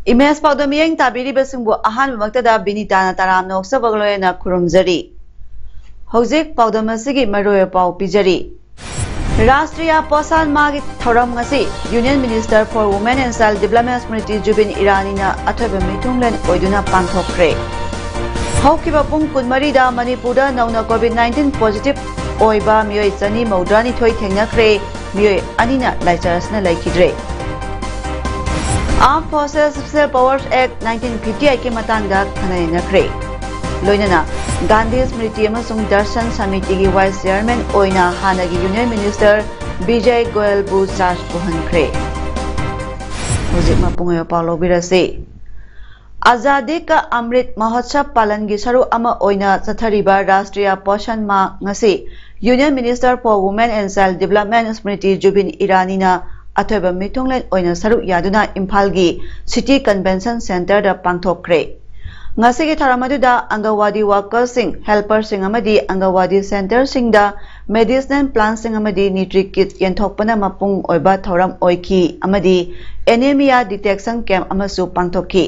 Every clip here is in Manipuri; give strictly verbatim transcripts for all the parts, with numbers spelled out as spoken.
ꯏꯃꯦꯖ ꯄꯥꯎꯗꯝ ꯃꯤꯠꯌꯦꯡ ꯇꯥꯕꯤꯔꯤꯕꯁꯤꯡꯕꯨ ꯑꯍꯥꯟꯕꯃꯛꯇꯗ ꯕꯤꯅꯤꯇꯥꯅ ꯇꯔꯥꯝꯅ ꯑꯣꯛꯆꯕꯒ ꯂꯣꯏꯅꯅ ꯈꯨꯔꯨꯝꯖꯔꯤ꯫ ꯍꯧꯖꯤꯛ ꯄꯥꯎꯗꯝ ꯑꯁꯤꯒꯤ ꯃꯔꯨꯑꯣꯏꯕ ꯄꯥꯎ ꯄꯤꯖꯔꯤ꯫ ꯔꯥꯁꯇ꯭ꯔꯤꯌꯥ ꯄꯣꯁꯥꯟ ꯃꯥꯒꯤ ꯊꯧꯔꯝ ꯉꯁꯤ Union Minister for Women and Child Development ꯁ꯭ꯃ꯭ꯔꯤꯇꯤ ꯖꯨꯕꯤꯟ ꯏꯔꯥꯅꯤꯅ ꯑꯊꯣꯏꯕ ꯃꯤꯊꯨꯡꯂꯦꯟ ꯑꯣꯏꯗꯨꯅ ꯄꯥꯡꯊꯣꯛꯈ꯭ꯔꯦ꯫ ꯍꯧꯈꯤꯕ ꯄꯨꯡ ꯀꯨꯟꯃꯔꯤꯗ ꯃꯅꯤꯄꯨꯔꯗ ꯅꯧꯅ COVID nineteen positive ꯑꯣꯏꯕ ꯃꯤꯑꯣꯏ ꯆꯅꯤ ꯃꯧꯗ꯭ꯔꯥꯅꯤꯊꯣꯏ ꯊꯦꯡꯅꯈ꯭ꯔꯦ꯫ ꯃꯤꯑꯣꯏ ꯑꯅꯤꯅ ꯂꯥꯏꯆꯠ ꯑꯁꯤꯅ ꯂꯩꯈꯤꯗ꯭ꯔꯦ꯫ Armed Forces Special Powers Act nineteen fifty eight ꯀꯤ ꯃꯇꯥꯡꯗ ꯈꯟꯅ ꯅꯩꯅꯈ꯭ꯔꯦ꯫ ꯂꯣꯏꯅꯅ ꯒꯥꯟꯙꯤ ꯁ꯭ꯃ꯭ꯔꯤꯇꯤ ꯑꯃꯁꯨꯡ ꯗꯔꯁꯟ ꯁꯃꯤꯇꯤꯒꯤ vice chairman ꯑꯣꯏꯅ ꯍꯥꯟꯅꯒꯤ Union Minister ꯕꯤꯖꯌ ꯒꯣꯌꯜꯕꯨ charge ꯄꯨꯍꯟꯈ꯭ꯔꯦ꯫ ꯍꯧꯖꯤꯛ ꯃꯄꯨꯡ ꯑꯣꯏꯕ ꯄꯥꯎ ꯂꯧꯕꯤꯔꯁꯤ꯫ ꯑꯖꯥꯗꯤ ꯀꯥ ꯑꯃ꯭ꯔꯤꯠ ꯃꯍꯣꯠꯁꯕ ꯄꯥꯂꯟꯒꯤ ꯁꯔꯨꯛ ꯑꯃ ꯑꯣꯏꯅ ꯆꯠꯊꯔꯤꯕ ꯔꯥꯁꯇ꯭ꯔꯤꯌꯥ ꯄꯣꯁꯟ ꯃꯥ ꯉꯁꯤ Union Minister for Women and Child Development ꯁ꯭ꯃ꯭ꯔꯤꯇꯤ ꯖꯨꯕꯤꯟ ꯏꯔꯥꯅꯤꯅ ꯑꯊꯣꯏꯕ ꯃꯤꯊꯨꯡꯂꯦꯟ ꯑꯣꯏꯅ ꯁꯔꯨꯛ ꯌꯥꯗꯨꯅ ꯏꯝꯐꯥꯜꯒꯤ City Convention Centreꯗ ꯄꯥꯡꯊꯣꯛꯈ꯭ꯔꯦ꯫ ꯉꯁꯤꯒꯤ ꯊꯧꯔꯝ ꯑꯗꯨꯗ ꯑꯪꯒꯟꯋꯥꯗꯤ workerꯁꯤꯡ, helperꯁꯤꯡ ꯑꯃꯗꯤ ꯑꯪꯒꯟꯋꯥꯗꯤ centreꯁꯤꯡꯗ medicinal plantꯁꯤꯡ ꯑꯃꯗꯤ nutri kit ꯌꯦꯟꯊꯣꯛꯄꯅ ꯃꯄꯨꯡ ꯑꯣꯏꯕ ꯊꯧꯔꯝ ꯑꯣꯏꯈꯤ ꯑꯃꯗꯤ anemia detection camp ꯑꯃꯁꯨ ꯄꯥꯡꯊꯣꯛꯈꯤ꯫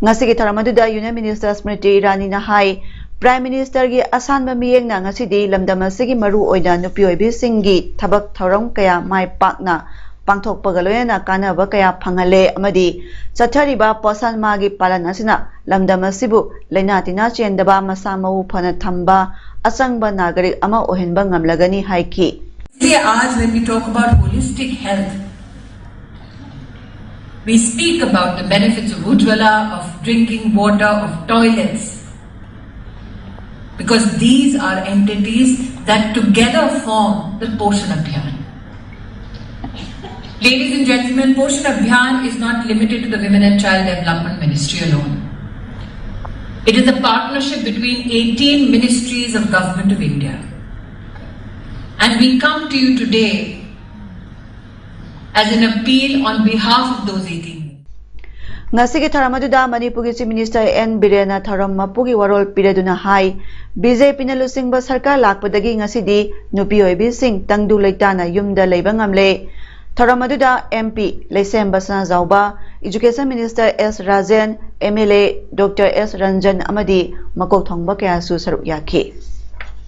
ꯉꯁꯤꯒꯤ ꯊꯧꯔꯝ ꯑꯗꯨꯗ Union Minister ꯁ꯭ꯃ꯭ꯔꯤꯇꯤ ꯏꯔꯥꯅꯤꯅ ꯍꯥꯏ, Prime Ministerꯒꯤ ꯑꯁꯥꯟꯕ ꯃꯤꯠꯌꯦꯡꯅ ꯉꯁꯤꯗꯤ ꯂꯝꯗꯝ ꯑꯁꯤꯒꯤ ꯃꯔꯨ ꯑꯣꯏꯅ ꯅꯨꯄꯤ ꯑꯣꯏꯕꯤꯁꯤꯡꯒꯤ ꯊꯕꯛ ꯊꯧꯔꯝ ꯀꯌꯥ ꯃꯥꯏ ꯄꯥꯛꯅ ꯄꯥꯡꯊꯣꯛꯄꯒ ꯂꯣꯏꯅꯅ ꯀꯥꯟꯅꯕ ꯀꯌꯥ ꯐꯪꯍꯜꯂꯦ ꯑꯃꯗꯤ ꯆꯠꯊꯔꯤꯕ ꯄꯣꯁꯥꯟ ꯃꯥꯒꯤ ꯄꯥꯂꯟ ꯑꯁꯤꯅ ꯂꯝꯗꯝ ꯑꯁꯤꯕꯨ ꯂꯥꯏꯅꯥ ꯇꯤꯟꯅꯥ ꯆꯦꯟꯗꯕ, ꯃꯁꯥ ꯃꯎ ꯐꯅ ꯊꯝꯕ ꯑꯆꯪꯕ ꯅꯥꯒꯔꯤꯛ ꯑꯃ ꯑꯣꯏꯍꯟꯕ ꯉꯝꯂꯒꯅꯤ ꯍꯥꯏꯈꯤ꯫ इसलिए आज when we talk about holistic health, we speak about the benefits of Ujjwala, of drinking water, of toilets, because these are entities that together form the Poshan Abhiyan. Ladies and gentlemen, Poshan Abhiyan is not limited to the Women and Child Development Ministry alone. It is a partnership between eighteen ministries of Government of India. And we come to you today as an appeal on behalf of those eighteen. ꯉꯁꯤꯒꯤ ꯊꯧꯔꯝ ꯑꯗꯨꯗ ꯃꯅꯤꯄꯨꯔꯒꯤ Chief Minister ꯑꯦꯟ ꯕꯤꯔꯦꯟꯅ ꯊꯧꯔꯝ ꯃꯄꯨꯒꯤ ꯋꯥꯔꯣꯜ ꯄꯤꯔꯗꯨꯅ ꯍꯥꯏ, ꯕꯤ ꯖꯦ ꯄꯤꯅ ꯂꯨꯆꯤꯡꯕ ꯁꯔꯀꯥꯔ ꯂꯥꯛꯄꯗꯒꯤ ꯉꯁꯤꯗꯤ ꯅꯨꯄꯤ ꯑꯣꯏꯕꯤꯁꯤꯡ ꯇꯪꯗꯨ ꯂꯩꯇꯥꯅ ꯌꯨꯝꯗ ꯂꯩꯕ ꯉꯝꯂꯦ꯫ ꯊꯧꯔꯝ ꯑꯗꯨꯗ M P Leishemba Sanajaoba, Education Minister S Rajen, M L A doctor S Ranjan ꯑꯃꯗꯤ ꯃꯀꯣꯛ ꯊꯣꯡꯕ ꯀꯌꯥꯁꯨ ꯁꯔꯨꯛ ꯌꯥꯈꯤ꯫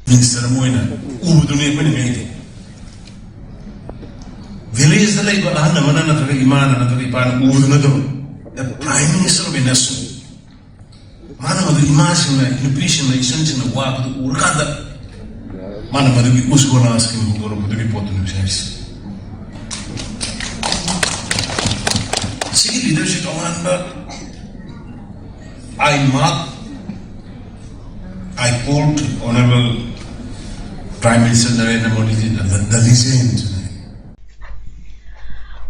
Minister ꯑꯃ ꯑꯣꯏꯅ ꯎꯕꯗꯨꯅꯦ ꯑꯩꯈꯣꯏꯅ ꯉꯛꯏꯗꯣ꯫ Villageꯇ ꯂꯩꯕ ꯑꯍꯜ ꯑꯃꯅ ꯅꯠꯇ꯭ꯔꯒ ꯏꯃꯥꯅ ꯅꯠꯇ꯭ꯔꯒ ꯏꯄꯥꯅ ꯎꯕꯗꯨ ꯅꯠꯇꯕ, the Prime Minister of a nation, ꯃꯥꯅ ꯃꯗꯨ ꯏꯃꯥꯁꯤꯡꯅ, ꯅꯨꯄꯤꯁꯤꯡꯅ, ꯏꯆꯟꯁꯤꯡꯅ ꯋꯥꯕꯗꯨ ꯎꯔꯀꯥꯟꯗ ꯃꯥꯅ ꯃꯗꯨꯒꯤ ꯎꯖ꯭ꯋꯂꯥ scheme ꯍꯧꯗꯣꯔꯛꯄꯗꯨꯒꯤ ꯄꯣꯠꯇꯨꯅꯤ ꯉꯁꯥꯏ ꯍꯥꯏꯔꯤꯁꯦ꯫ ꯁꯤꯒꯤ leadership ꯇꯣꯉꯥꯟꯕ, I mark, I quote Honorable Prime Minister Narendra Modi ji, the, the legend.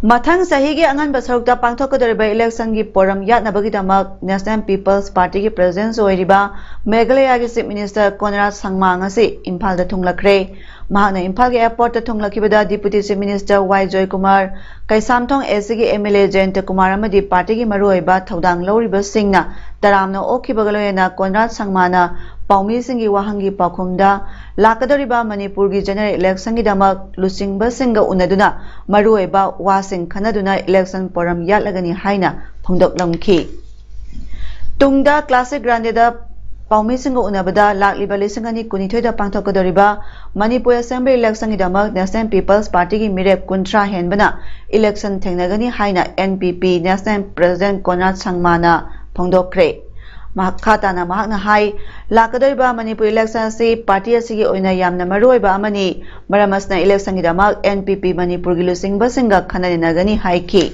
ꯃꯊꯪ ꯆꯍꯤꯒꯤ ꯑꯉꯟꯕ ꯁꯔꯨꯛꯇ ꯄꯥꯡꯊꯣꯛꯀꯗꯧꯔꯤꯕ electionꯒꯤ ꯄꯣꯔꯝ ꯌꯥꯠꯅꯕꯒꯤꯗꯃꯛ National People's Partyꯒꯤ Presidentꯁꯨ ꯑꯣꯏꯔꯤꯕ ꯃꯦꯘꯥꯂꯌꯥꯒꯤ Chief Minister ꯀꯣꯟꯔꯥꯗ ꯁꯪꯃꯥ ꯉꯁꯤ ꯏꯝꯐꯥꯜꯗ ꯊꯨꯡꯂꯛꯈ꯭ꯔꯦ꯫ ꯃꯍꯥꯛꯅ ꯏꯝꯐꯥꯜꯒꯤ airportꯇ ꯊꯨꯡꯂꯛꯈꯤꯕꯗ Deputy Chief Minister Y Joykumar, Keishamthong ꯑꯦꯁꯤꯒꯤ M L A Jayanta Kumar ꯑꯃꯗꯤ ꯄꯥꯔꯇꯤꯒꯤ ꯃꯔꯨꯑꯣꯏꯕ ꯊꯧꯗꯥꯡ ꯂꯧꯔꯤꯕꯁꯤꯡꯅ ꯇꯔꯥꯝꯅ ꯑꯣꯛꯈꯤꯕꯒ ꯂꯣꯏꯅꯅ ꯀꯣꯟꯔꯥꯗ ꯁꯪꯃꯥꯅ ꯄꯥꯎꯃꯤꯁꯤꯡꯒꯤ ꯋꯥꯍꯪꯒꯤ ꯄꯥꯎꯈꯨꯝꯗ ꯂꯥꯛꯀꯗꯧꯔꯤꯕ ꯃꯅꯤꯄꯨꯔꯒꯤ general electionꯒꯤꯗꯃꯛ ꯂꯨꯆꯤꯡꯕꯁꯤꯡꯒ ꯎꯅꯗꯨꯅ ꯃꯔꯨꯑꯣꯏꯕ ꯋꯥꯁꯤꯡ ꯈꯟꯅꯗꯨꯅ election ꯄꯣꯔꯝ ꯌꯥꯠꯂꯒꯅꯤ ꯍꯥꯏꯅ ꯐꯣꯡꯗꯣꯛꯂꯝꯈꯤ꯫ ꯇꯨꯡꯗ Classic Grandeꯗ ꯄꯥꯎꯃꯤꯁꯤꯡꯒ ꯎꯅꯕꯗ ꯂꯥꯛꯂꯤꯕ ꯂꯤꯁꯤꯡ ꯑꯅꯤ ꯀꯨꯟꯅꯤꯊꯣꯏꯗ ꯄꯥꯡꯊꯣꯛꯀꯗꯧꯔꯤꯕ ꯃꯅꯤꯄꯨꯔ Assembly electionꯒꯤꯗꯃꯛ National People's Partyꯒꯤ ꯃꯤꯔꯦꯞ ꯀꯨꯟꯊ꯭ꯔꯥ ꯍꯦꯟꯕꯅ election ꯊꯦꯡꯅꯒꯅꯤ ꯍꯥꯏꯅ N P P National President ꯀꯣꯟꯔꯥꯗ ꯁꯪꯃꯥꯅ ꯐꯣꯡꯗꯣꯛꯈ꯭ꯔꯦ꯫ ꯃꯈꯥ ꯇꯥꯅ ꯃꯍꯥꯛꯅ ꯍꯥꯏ, ꯂꯥꯛꯀꯗꯧꯔꯤꯕ ꯃꯅꯤꯄꯨꯔ election ꯑꯁꯤ party ꯑꯁꯤꯒꯤ ꯑꯣꯏꯅ ꯌꯥꯝꯅ ꯃꯔꯨꯑꯣꯏꯕ ꯑꯃꯅꯤ꯫ ꯃꯔꯝ ꯑꯁꯤꯅ electionꯒꯤꯗꯃꯛ N P P ꯃꯅꯤꯄꯨꯔꯒꯤ ꯂꯨꯆꯤꯡꯕꯁꯤꯡꯒ ꯈꯟꯅ ꯅꯩꯅꯒꯅꯤ ꯍꯥꯏꯈꯤ꯫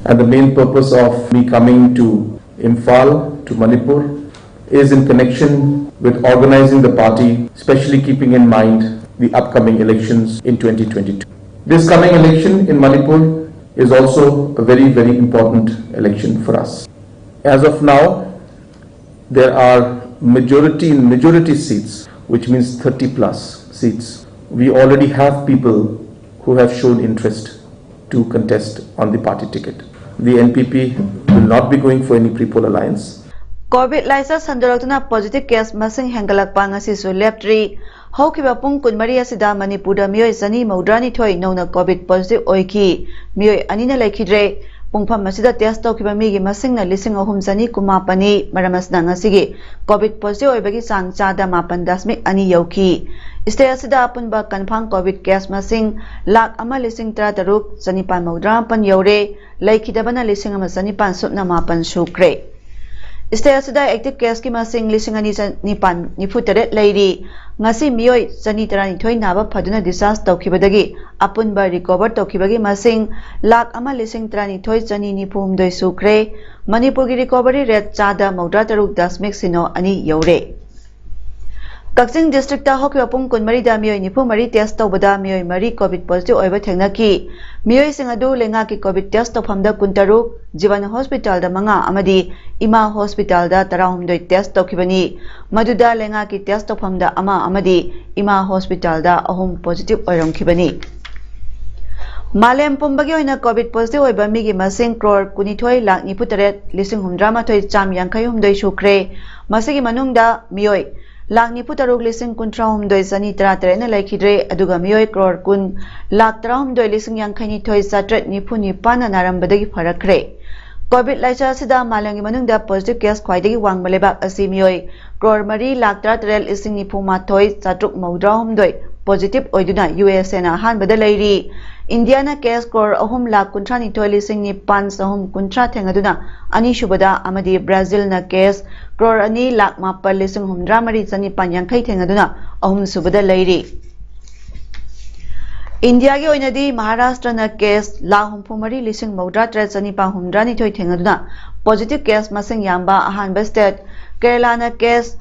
And the main purpose of me coming to Imphal, to Manipur, is in connection with organizing the party, especially keeping in mind the upcoming elections in twenty twenty-two. This coming election in Manipur is also a very, very important election for us. As of now, there are majority in majority seats, which means thirty plus seats. We already have people who have shown interest to contest on the party ticket. The N P P will not be going for any pre-poll alliance. COVID ꯂꯥꯏꯆꯠ ꯁꯟꯗꯣꯔꯛꯇꯨꯅ ꯄꯣꯖꯤꯇꯤꯚ ꯀꯦꯁ ꯃꯁꯤꯡ ꯍꯦꯟꯒꯠꯂꯛꯄ ꯉꯁꯤꯁꯨ ꯂꯦꯞꯇ꯭ꯔꯤ꯫ ꯍꯧꯈꯤꯕ ꯄꯨꯡ ꯀꯨꯟꯃꯔꯤ ꯑꯁꯤꯗ ꯃꯅꯤꯄꯨꯔꯗ ꯃꯤꯑꯣꯏ ꯆꯅꯤ ꯃꯧꯗ꯭ꯔꯥꯅꯤꯊꯣꯏ ꯅꯧꯅ ꯀꯣꯚꯤꯗ ꯄꯣꯖꯤꯇꯤꯚ ꯑꯣꯏꯈꯤ꯫ ꯃꯤꯑꯣꯏ ꯑꯅꯤꯅ ꯂꯩꯈꯤꯗ꯭ꯔꯦ꯫ ꯄꯨꯡꯐꯝ ꯑꯁꯤꯗ ꯇꯦꯁ ꯇꯧꯈꯤꯕ ꯃꯤꯒꯤ ꯃꯁꯤꯡꯅ ꯂꯤꯁꯤꯡ ꯑꯍꯨꯝ ꯆꯅꯤ ꯀꯨꯟꯃꯥꯄꯟꯅꯤ꯫ ꯃꯔꯝ ꯑꯁꯤꯅ ꯉꯁꯤꯒꯤ ꯀꯣꯚꯤꯗ ꯄꯣꯖꯤꯇꯤꯚ ꯑꯣꯏꯕꯒꯤ ꯆꯥꯡ ꯆꯥꯗ ꯃꯥꯄꯟ ꯗꯁꯃꯤꯛ ꯑꯅꯤ ꯌꯧꯈꯤ꯫ ꯁ꯭ꯇꯦꯠ ꯑꯁꯤꯗ ꯑꯄꯨꯟꯕ ꯀꯟꯐꯥꯔꯝ ꯀꯣꯚꯤꯗ ꯀꯦꯁ ꯃꯁꯤꯡ ꯂꯥꯈ ꯑꯃ ꯂꯤꯁꯤꯡ ꯇꯔꯥ ꯇꯔꯨꯛ ꯆꯅꯤꯄꯥꯟ ꯃꯧꯗ꯭ꯔꯥ ꯃꯥꯄꯟ ꯌꯧꯔꯦ꯫ ꯂꯩꯈꯤꯗꯕꯅ ꯂꯤꯁꯤꯡ ꯑꯃ ꯆꯅꯤꯄꯥꯟ ꯁꯨꯞꯅ ꯃꯥꯄꯟ ꯁꯨꯈ꯭ꯔꯦ꯫ ꯁ꯭ꯇꯦꯠ ꯑꯁꯤꯗ ꯑꯦꯛꯇꯤꯚ ꯀꯦꯁꯀꯤ ꯃꯁꯤꯡ ꯂꯤꯁꯤꯡ ꯑꯅꯤ ꯆꯅꯤꯄꯥꯟ ꯅꯤꯐꯨ ꯇꯔꯦꯠ ꯂꯩꯔꯤ꯫ ꯉꯁꯤ ꯃꯤꯑꯣꯏ ꯆꯅꯤ ꯇꯔꯥꯅꯤꯊꯣꯏ ꯅꯥꯕ ꯐꯗꯨꯅ ꯗꯤꯁꯆꯥꯔꯖ ꯇꯧꯈꯤꯕꯗꯒꯤ ꯑꯄꯨꯟꯕ ꯔꯤꯀꯣꯚꯔ ꯇꯧꯈꯤꯕꯒꯤ ꯃꯁꯤꯡ ꯂꯥꯈ ꯑꯃ ꯂꯤꯁꯤꯡ ꯇꯔꯥꯅꯤꯊꯣꯏ ꯆꯅꯤ ꯅꯤꯐꯨ ꯍꯨꯝꯗꯣꯏ ꯁꯨꯈ꯭ꯔꯦ꯫ ꯃꯅꯤꯄꯨꯔꯒꯤ ꯔꯤꯀꯣꯚꯔꯤ ꯔꯦꯠ ꯆꯥꯗ ꯃꯧꯗ꯭ꯔꯥ ꯇꯔꯨꯛ ꯗꯁꯃꯤꯛ ꯁꯤꯅꯣ ꯑꯅꯤ ꯌꯧꯔꯦ꯫ ꯀꯛꯆꯤꯡ ꯗꯤꯁꯇ꯭ꯔꯤꯛꯇ ꯍꯧꯈꯤꯕ ꯄꯨꯡ ꯀꯨꯟꯃꯔꯤꯗ ꯃꯤꯑꯣꯏ ꯅꯤꯐꯨ ꯃꯔꯤ ꯇꯦꯁ ꯇꯧꯕꯗ ꯃꯤꯑꯣꯏ ꯃꯔꯤ ꯀꯣꯚꯤꯗ ꯄꯣꯖꯤꯇꯤꯚ ꯑꯣꯏꯕ ꯊꯦꯡꯅꯈꯤ꯫ ꯃꯤꯑꯣꯏꯁꯤꯡ ꯑꯗꯨ ꯂꯩꯉꯥꯛꯀꯤ ꯀꯣꯚꯤꯗ ꯇꯦꯁ ꯇꯧꯐꯝꯗ ꯀꯨꯟꯇꯔꯨꯛ, ꯖꯤꯕꯟ ꯍꯣꯁꯄꯤꯇꯥꯜꯗ ꯃꯉꯥ ꯑꯃꯗꯤ ꯏꯃꯥ ꯍꯣꯁꯄꯤꯇꯥꯜꯗ ꯇꯔꯥꯍꯨꯝꯗꯣꯏ ꯇꯦꯁ ꯇꯧꯈꯤꯕꯅꯤ꯫ ꯃꯗꯨꯗ ꯂꯩꯉꯥꯛꯀꯤ ꯇꯦꯁ ꯇꯧꯐꯝꯗ ꯑꯃ ꯑꯃꯗꯤ ꯏꯃꯥ ꯍꯣꯁꯄꯤꯇꯥꯜꯗ ꯑꯍꯨꯝ ꯄꯣꯖꯤꯇꯤꯚ ꯑꯣꯏꯔꯝꯈꯤꯕꯅꯤ꯫ ꯃꯥꯂꯦꯝ ꯄꯨꯝꯕꯒꯤ ꯑꯣꯏꯅ ꯀꯣꯚꯤꯗ ꯄꯣꯖꯤꯇꯤꯚ ꯑꯣꯏꯕ ꯃꯤꯒꯤ ꯃꯁꯤꯡ ꯀ꯭ꯔꯣꯔ ꯀꯨꯟꯅꯤꯊꯣꯏ ꯂꯥꯈ ꯅꯤꯐꯨ ꯇꯔꯦꯠ ꯂꯤꯁꯤꯡ ꯍꯨꯝꯗ꯭ꯔꯥ ꯃꯥꯊꯣꯏ ꯆꯥꯝ ꯌꯥꯡꯈꯩ ꯍꯨꯝꯗꯣꯏ ꯁꯨꯈ꯭ꯔꯦ꯫ ꯃꯁꯤꯒꯤ ꯃꯅꯨꯡꯗ ꯃꯤꯑꯣꯏ ꯂꯥꯈ ꯅꯤꯐꯨ ꯇꯔꯨꯛ ꯂꯤꯁꯤꯡ ꯀꯨꯟꯊ꯭ꯔꯥ ꯍꯨꯝꯗꯣꯏ ꯆꯅꯤ ꯇꯔꯥ ꯇꯔꯦꯠꯅ ꯂꯩꯈꯤꯗ꯭ꯔꯦ, ꯑꯗꯨꯒ ꯃꯤꯑꯣꯏ ꯀ꯭ꯔꯣꯔ ꯀꯨꯟ ꯂꯥꯈ ꯇꯔꯥꯍꯨꯝꯗꯣꯏ ꯂꯤꯁꯤꯡ ꯌꯥꯡꯈꯩ ꯅꯤꯊꯣꯏ ꯆꯥꯇ꯭ꯔꯦꯠ ꯅꯤꯐꯨ ꯅꯤꯄꯥꯟꯅ ꯅꯥꯔꯝꯕꯗꯒꯤ ꯐꯔꯛꯈ꯭ꯔꯦ꯫ ꯀꯣꯚꯤꯗ ꯂꯥꯏꯆꯠ ꯑꯁꯤꯗ ꯃꯥꯂꯦꯝꯒꯤ ꯃꯅꯨꯡꯗ ꯄꯣꯖꯤꯇꯤꯚ ꯀꯦꯁ ꯈ꯭ꯋꯥꯏꯗꯒꯤ ꯋꯥꯡꯕ ꯂꯩꯕꯥꯛ ꯑꯁꯤ ꯃꯤꯑꯣꯏ ꯀ꯭ꯔꯣꯔ ꯃꯔꯤ ꯂꯥꯈ ꯇꯔꯥ ꯇꯔꯦꯠ ꯂꯤꯁꯤꯡ ꯅꯤꯐꯨ ꯃꯥꯊꯣꯏ ꯆꯥꯇ꯭ꯔꯨꯛ ꯃꯧꯗ꯭ꯔꯥ ꯍꯨꯝꯗꯣꯏ ꯄꯣꯖꯤꯇꯤꯚ ꯑꯣꯏꯗꯨꯅ ꯌꯨ ꯑꯦꯁ ꯑꯦꯅ ꯑꯍꯥꯟꯕꯗ ꯂꯩꯔꯤ꯫ ꯏꯟꯗꯤꯌꯥꯅ ꯀꯦꯁ ꯀ꯭ꯔꯣꯔ ꯑꯍꯨꯝ ꯂꯥꯈ ꯀꯨꯟꯊ꯭ꯔꯥ ꯅꯤꯊꯣꯏ ꯂꯤꯁꯤꯡ ꯅꯤꯄꯥꯟ ꯆꯍꯨꯝ ꯀꯨꯟꯊ꯭ꯔꯥ ꯊꯦꯡꯅꯗꯨꯅ ꯑꯅꯤꯁꯨꯕꯗ ꯑꯃꯗꯤ ꯕ꯭ꯔꯥꯖꯤꯜꯅ ꯀꯦꯁ ꯀ꯭ꯔꯣꯔ ꯑꯅꯤ ꯂꯥꯈ ꯃꯥꯄꯟ ꯂꯤꯁꯤꯡ ꯍꯨꯝꯗ꯭ꯔꯥ ꯃꯔꯤ ꯆꯅꯤꯄꯥꯟ ꯌꯥꯡꯈꯩ ꯊꯦꯡꯅꯗꯨꯅ ꯑꯍꯨꯝꯁꯨꯕꯗ ꯂꯩꯔꯤ꯫ ꯏꯟꯗꯤꯌꯥꯒꯤ ꯑꯣꯏꯅꯗꯤ ꯃꯍꯥꯔꯥꯁꯇ꯭ꯔꯅ ꯀꯦꯁ ꯂꯥꯈ ꯍꯨꯝꯐꯨ ꯃꯔꯤ ꯂꯤꯁꯤꯡ ꯃꯧꯗ꯭ꯔꯥ ꯇꯔꯦꯠ ꯆꯅꯤꯄꯥꯟ ꯍꯨꯝꯗ꯭ꯔꯥ ꯅꯤꯊꯣꯏ ꯊꯦꯡꯅꯗꯨꯅ ꯄꯣꯖꯤꯇꯤꯚ ꯀꯦꯁ ꯃꯁꯤꯡ ꯌꯥꯝꯕ ꯑꯍꯥꯟꯕ ꯁ꯭ꯇꯦꯠ, ꯀꯦꯔꯂꯥꯅ ꯀꯦꯁ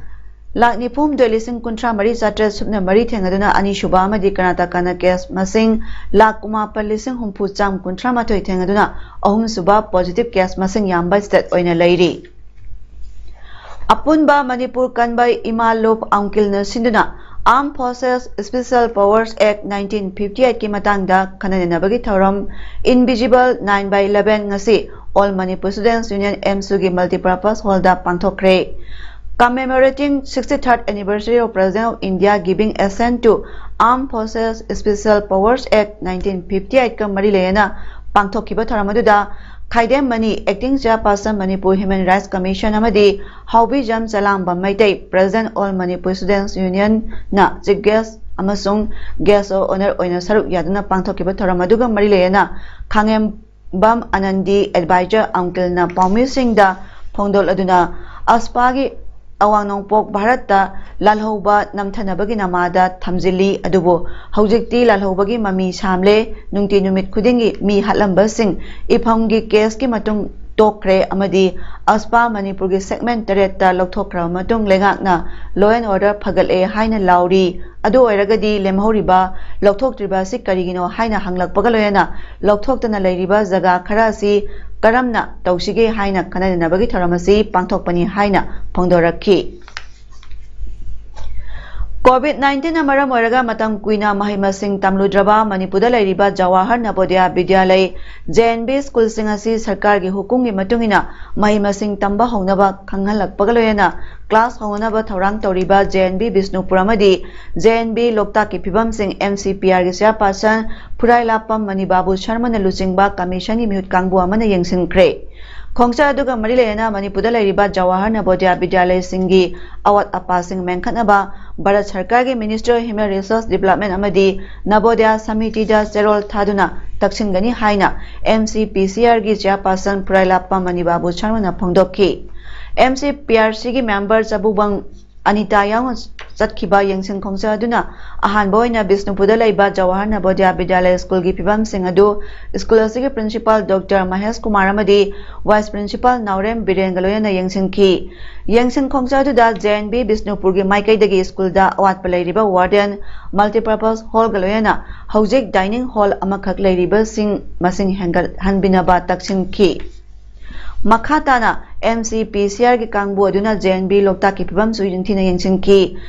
ꯂꯥꯈ ꯅꯤꯐꯨ ꯍꯨꯝꯗꯣꯏ ꯂꯤꯁꯤꯡ ꯀꯨꯟꯊ꯭ꯔꯥ ꯃꯔꯤ ꯆꯥꯇ꯭ꯔꯦꯠ ꯁꯨꯞꯅ ꯃꯔꯤ ꯊꯦꯡꯅꯗꯨꯅ ꯑꯅꯤꯁꯨꯕ ꯑꯃꯗꯤ ꯀꯔꯅꯥꯇꯀꯥꯅ ꯀꯦꯁ ꯃꯁꯤꯡ ꯂꯥꯈ ꯀꯨꯟꯃꯥꯄꯟ ꯂꯤꯁꯤꯡ ꯍꯨꯝꯐꯨ ꯆꯥꯝ ꯀꯨꯟꯊ꯭ꯔꯥ ꯃꯥꯊꯣꯏ ꯊꯦꯡꯅꯗꯨꯅ ꯑꯍꯨꯝꯁꯨꯕ ꯄꯣꯖꯤꯇꯤꯚ ꯀꯦꯁ ꯃꯁꯤꯡ ꯌꯥꯝꯕ ꯁ꯭ꯇꯦꯠ ꯑꯣꯏꯅ ꯂꯩꯔꯤ꯫ ꯑꯄꯨꯟꯕ ꯃꯅꯤꯄꯨꯔ ꯀꯟꯕ ꯏꯃꯥ ꯂꯣꯞ ꯑꯪꯀꯤꯜꯅ ꯁꯤꯟꯗꯨꯅ Armed Forces Special Powers Act nineteen fifty eight ꯀꯤ ꯃꯇꯥꯡꯗ ꯈꯟꯅ ꯅꯩꯅꯕꯒꯤ ꯊꯧꯔꯝ Invisible nine by eleven ꯉꯁꯤ All Manipur Students Union ꯑꯦꯝꯁꯨꯒꯤ Multipurpose Hall the ꯄꯥꯡꯊꯣꯛꯈ꯭ꯔꯦ꯫ Commemorating sixty-third anniversary of President of India giving assent to Armed Forces Special Powers Act nineteen fifty eight ꯀ ꯃꯔꯤ ꯂꯩꯅꯅ ꯄꯥꯡꯊꯣꯛꯈꯤꯕ ꯊꯧꯔꯝ ꯑꯗꯨꯗ ꯈꯥꯏꯗꯦꯝ money, Acting Chairperson Manipur Human Rights Commission ꯑꯃꯗꯤ ꯍꯥꯎꯕꯤꯖꯝ ꯆꯂꯥꯡꯕꯝ Meitei, President All Manipur Students Union ꯅ Chief Guest ꯑꯃꯁꯨꯡ Guest of Honour ꯑꯣꯏꯅ ꯁꯔꯨꯛ ꯌꯥꯗꯨꯅ ꯄꯥꯡꯊꯣꯛꯈꯤꯕ ꯊꯧꯔꯝ ꯑꯗꯨꯒ ꯃꯔꯤ ꯂꯩꯅꯅ ꯈꯥꯉꯦꯝꯕꯝ ꯑꯅꯟꯗꯤ, Advisor ꯑꯪꯀꯤꯜꯅ ꯄꯥꯎꯃꯤꯁꯤꯡꯗ ꯐꯣꯡꯗꯣꯛꯂꯗꯨꯅ ꯑꯁꯄꯥꯒꯤ ꯑꯋꯥꯡ ꯅꯣꯡꯄꯣꯛ ꯚꯥꯔꯠꯇ ꯂꯥꯜꯍꯧꯕ ꯅꯝꯊꯅꯕꯒꯤ ꯅꯃꯥꯗ ꯊꯝꯖꯤꯜꯂꯤ꯫ ꯑꯗꯨꯕꯨ ꯍꯧꯖꯤꯛꯇꯤ ꯂꯥꯜꯍꯧꯕꯒꯤ ꯃꯃꯤ ꯁꯥꯝꯂꯦ꯫ ꯅꯨꯡꯇꯤ ꯅꯨꯃꯤꯠ ꯈꯨꯗꯤꯡꯒꯤ ꯃꯤ ꯍꯥꯠꯂꯝꯕꯁꯤꯡ ꯏꯐꯝꯒꯤ ꯀꯦꯁꯀꯤ ꯃꯇꯨꯡ ꯇꯣꯛꯈ꯭ꯔꯦ ꯑꯃꯗꯤ ꯑꯁꯄꯥ ꯃꯅꯤꯄꯨꯔꯒꯤ segment ꯇꯔꯦꯠꯇ ꯂꯧꯊꯣꯛꯈ꯭ꯔꯕ ꯃꯇꯨꯡ ꯂꯩꯉꯥꯛꯅ law and order ꯐꯒꯠꯂꯦ ꯍꯥꯏꯅ ꯂꯥꯎꯔꯤ꯫ ꯑꯗꯨ ꯑꯣꯏꯔꯒꯗꯤ ꯂꯦꯝꯍꯧꯔꯤꯕ ꯂꯧꯊꯣꯛꯇ꯭ꯔꯤꯕ ꯑꯁꯤ ꯀꯔꯤꯒꯤꯅꯣ ꯍꯥꯏꯅ ꯍꯪꯂꯛꯄꯒ ꯂꯣꯏꯅꯅ ꯂꯧꯊꯣꯛꯇꯅ ꯂꯩꯔꯤꯕ ꯖꯒꯥ ꯈꯔ ꯑꯁꯤ ꯀꯔꯝꯅ ꯇꯧꯁꯤꯒꯦ ꯍꯥꯏꯅ ꯈꯟꯅ ꯅꯩꯅꯕꯒꯤ ꯊꯧꯔꯝ ꯑꯁꯤ ꯄꯥꯡꯊꯣꯛꯄꯅꯤ ꯍꯥꯏꯅ ꯐꯣꯡꯗꯣꯔꯛꯈꯤ꯫ COVID nineteen ꯅ ꯃꯔꯝ ꯑꯣꯏꯔꯒ ꯃꯇꯝ ꯀꯨꯏꯅ ꯃꯍꯩ ꯃꯁꯤꯡ ꯇꯝꯂꯨꯗ꯭ꯔꯕ ꯃꯅꯤꯄꯨꯔꯗ ꯂꯩꯔꯤꯕ ꯖꯋꯥꯍꯔ ꯅꯕꯣꯗꯤꯌꯥ ꯕꯤꯗ꯭ꯌꯥꯂꯌ, J N V ꯁ꯭ꯀꯨꯜꯁꯤꯡ ꯑꯁꯤ ꯁꯔꯀꯥꯔꯒꯤ ꯍꯨꯀꯨꯝꯒꯤ ꯃꯇꯨꯡ ꯏꯟꯅ ꯃꯍꯩ ꯃꯁꯤꯡ ꯇꯝꯕ ꯍꯧꯅꯕ ꯈꯪꯍꯜꯂꯛꯄꯒ ꯂꯣꯏꯅꯅ class ꯍꯧꯅꯅꯕ ꯊꯧꯔꯥꯡ ꯇꯧꯔꯤꯕ J N V ꯕꯤꯁꯅꯨꯄꯨꯔ ꯑꯃꯗꯤ J N V ꯂꯣꯛꯇꯥꯛꯀꯤ ꯐꯤꯕꯝꯁꯤꯡ M C P R ꯒꯤ chairperson ꯐꯨꯔꯥꯏꯂꯥꯞꯄꯝ ꯃꯅꯤꯕꯥꯕꯨ ꯁꯔꯃꯅ ꯂꯨꯆꯤꯡꯕ commission ꯒꯤ ꯃꯤꯍꯨꯠ ꯀꯥꯡꯕꯨ ꯑꯃꯅ ꯌꯦꯡꯁꯤꯟꯈ꯭ꯔꯦ꯫ ꯈꯣꯡꯆꯠ ꯑꯗꯨꯒ ꯃꯔꯤ ꯂꯩꯅꯅ ꯃꯅꯤꯄꯨꯔꯗ ꯂꯩꯔꯤꯕ ꯖꯋꯥꯍꯔ ꯅꯕꯣꯗꯤꯌꯥ ꯕꯤꯗ꯭ꯌꯥꯂꯌꯁꯤꯡꯒꯤ ꯑꯋꯥꯠ ꯑꯄꯥꯁꯤꯡ ꯃꯦꯟꯈꯠꯅꯕ ꯚꯥꯔꯠ ꯁꯔꯀꯥꯔꯒꯤ Ministry of Human Resource Development ꯑꯃꯗꯤ ꯅꯕꯣꯗꯤꯌꯥ ꯁꯃꯤꯇꯤꯗ ꯆꯦꯔꯣꯜ ꯊꯥꯗꯨꯅ ꯇꯛꯁꯤꯟꯒꯅꯤ ꯍꯥꯏꯅ M C P C R ꯒꯤ chairperson ꯐꯨꯔꯥꯏꯂꯥꯞꯄꯝ ꯃꯅꯤꯕꯥꯕꯨ ꯁꯔꯃꯅ ꯐꯣꯡꯗꯣꯛꯈꯤ꯫ M C P R C ꯒꯤ member ꯆꯕꯨꯕꯪ ꯑꯅꯤꯇꯥ ꯌꯥꯎꯅ ꯆꯠꯈꯤꯕ ꯌꯦꯡꯁꯤꯟ ꯈꯣꯡꯆꯠ ꯑꯗꯨꯅ ꯑꯍꯥꯟꯕ ꯑꯣꯏꯅ ꯕꯤꯁꯅꯨꯄꯨꯔꯗ ꯂꯩꯕ ꯖꯋꯥꯍꯔ ꯅꯕꯣꯗꯌꯥ ꯕꯤꯗ꯭ꯌꯥꯂꯌ ꯁ꯭ꯀꯨꯜꯒꯤ ꯐꯤꯕꯝꯁꯤꯡ ꯑꯗꯨ ꯁ꯭ꯀꯨꯜ ꯑꯁꯤꯒꯤ ꯄ꯭ꯔꯤꯟꯁꯤꯄꯥꯜ ꯗꯣꯛꯇꯔ ꯃꯍꯦꯁ ꯀꯨꯃꯥꯔ ꯑꯃꯗꯤ ꯚꯥꯏꯁ ꯄ꯭ꯔꯤꯟꯁꯤꯄꯥꯜ ꯅꯥꯎꯔꯦꯝ ꯕꯤꯔꯦꯟꯒ ꯂꯣꯏꯅꯅ ꯌꯦꯡꯁꯤꯟꯈꯤ꯫ ꯌꯦꯡꯁꯤꯟ ꯈꯣꯡꯆꯠ ꯑꯗꯨꯗ ꯖꯦ ꯑꯦꯟ ꯚꯤ ꯕꯤꯁꯅꯨꯄꯨꯔꯒꯤ ꯃꯥꯏꯀꯩꯗꯒꯤ ꯁ꯭ꯀꯨꯜꯗ ꯑꯋꯥꯠꯄ ꯂꯩꯔꯤꯕ ꯋꯥꯔꯗꯦꯟ, ꯃꯜꯇꯤꯄꯔꯄꯁ ꯍꯣꯜꯒ ꯂꯣꯏꯅꯅ ꯍꯧꯖꯤꯛ ꯗꯥꯏꯅꯤꯡ ꯍꯣꯜ ꯑꯃꯈꯛ ꯂꯩꯔꯤꯕꯁꯤꯡ ꯃꯁꯤꯡ ꯍꯦꯟꯒꯠꯍꯟꯕꯤꯅꯕ ꯇꯛꯁꯤꯟꯈꯤ꯫ ꯃꯈꯥ ꯇꯥꯅ ꯑꯦꯝ ꯁꯤ ꯄꯤ ꯁꯤ ꯑꯥꯔꯒꯤ ꯀꯥꯡꯕꯨ ꯑꯗꯨꯅ ꯖꯦ ꯑꯦꯟ ꯚꯤ ꯂꯣꯛꯇꯥꯛꯀꯤ ꯐꯤꯕꯝꯁꯨ ꯅꯤꯡꯊꯤꯅ ꯌꯦꯡꯁꯤꯟꯈꯤ꯫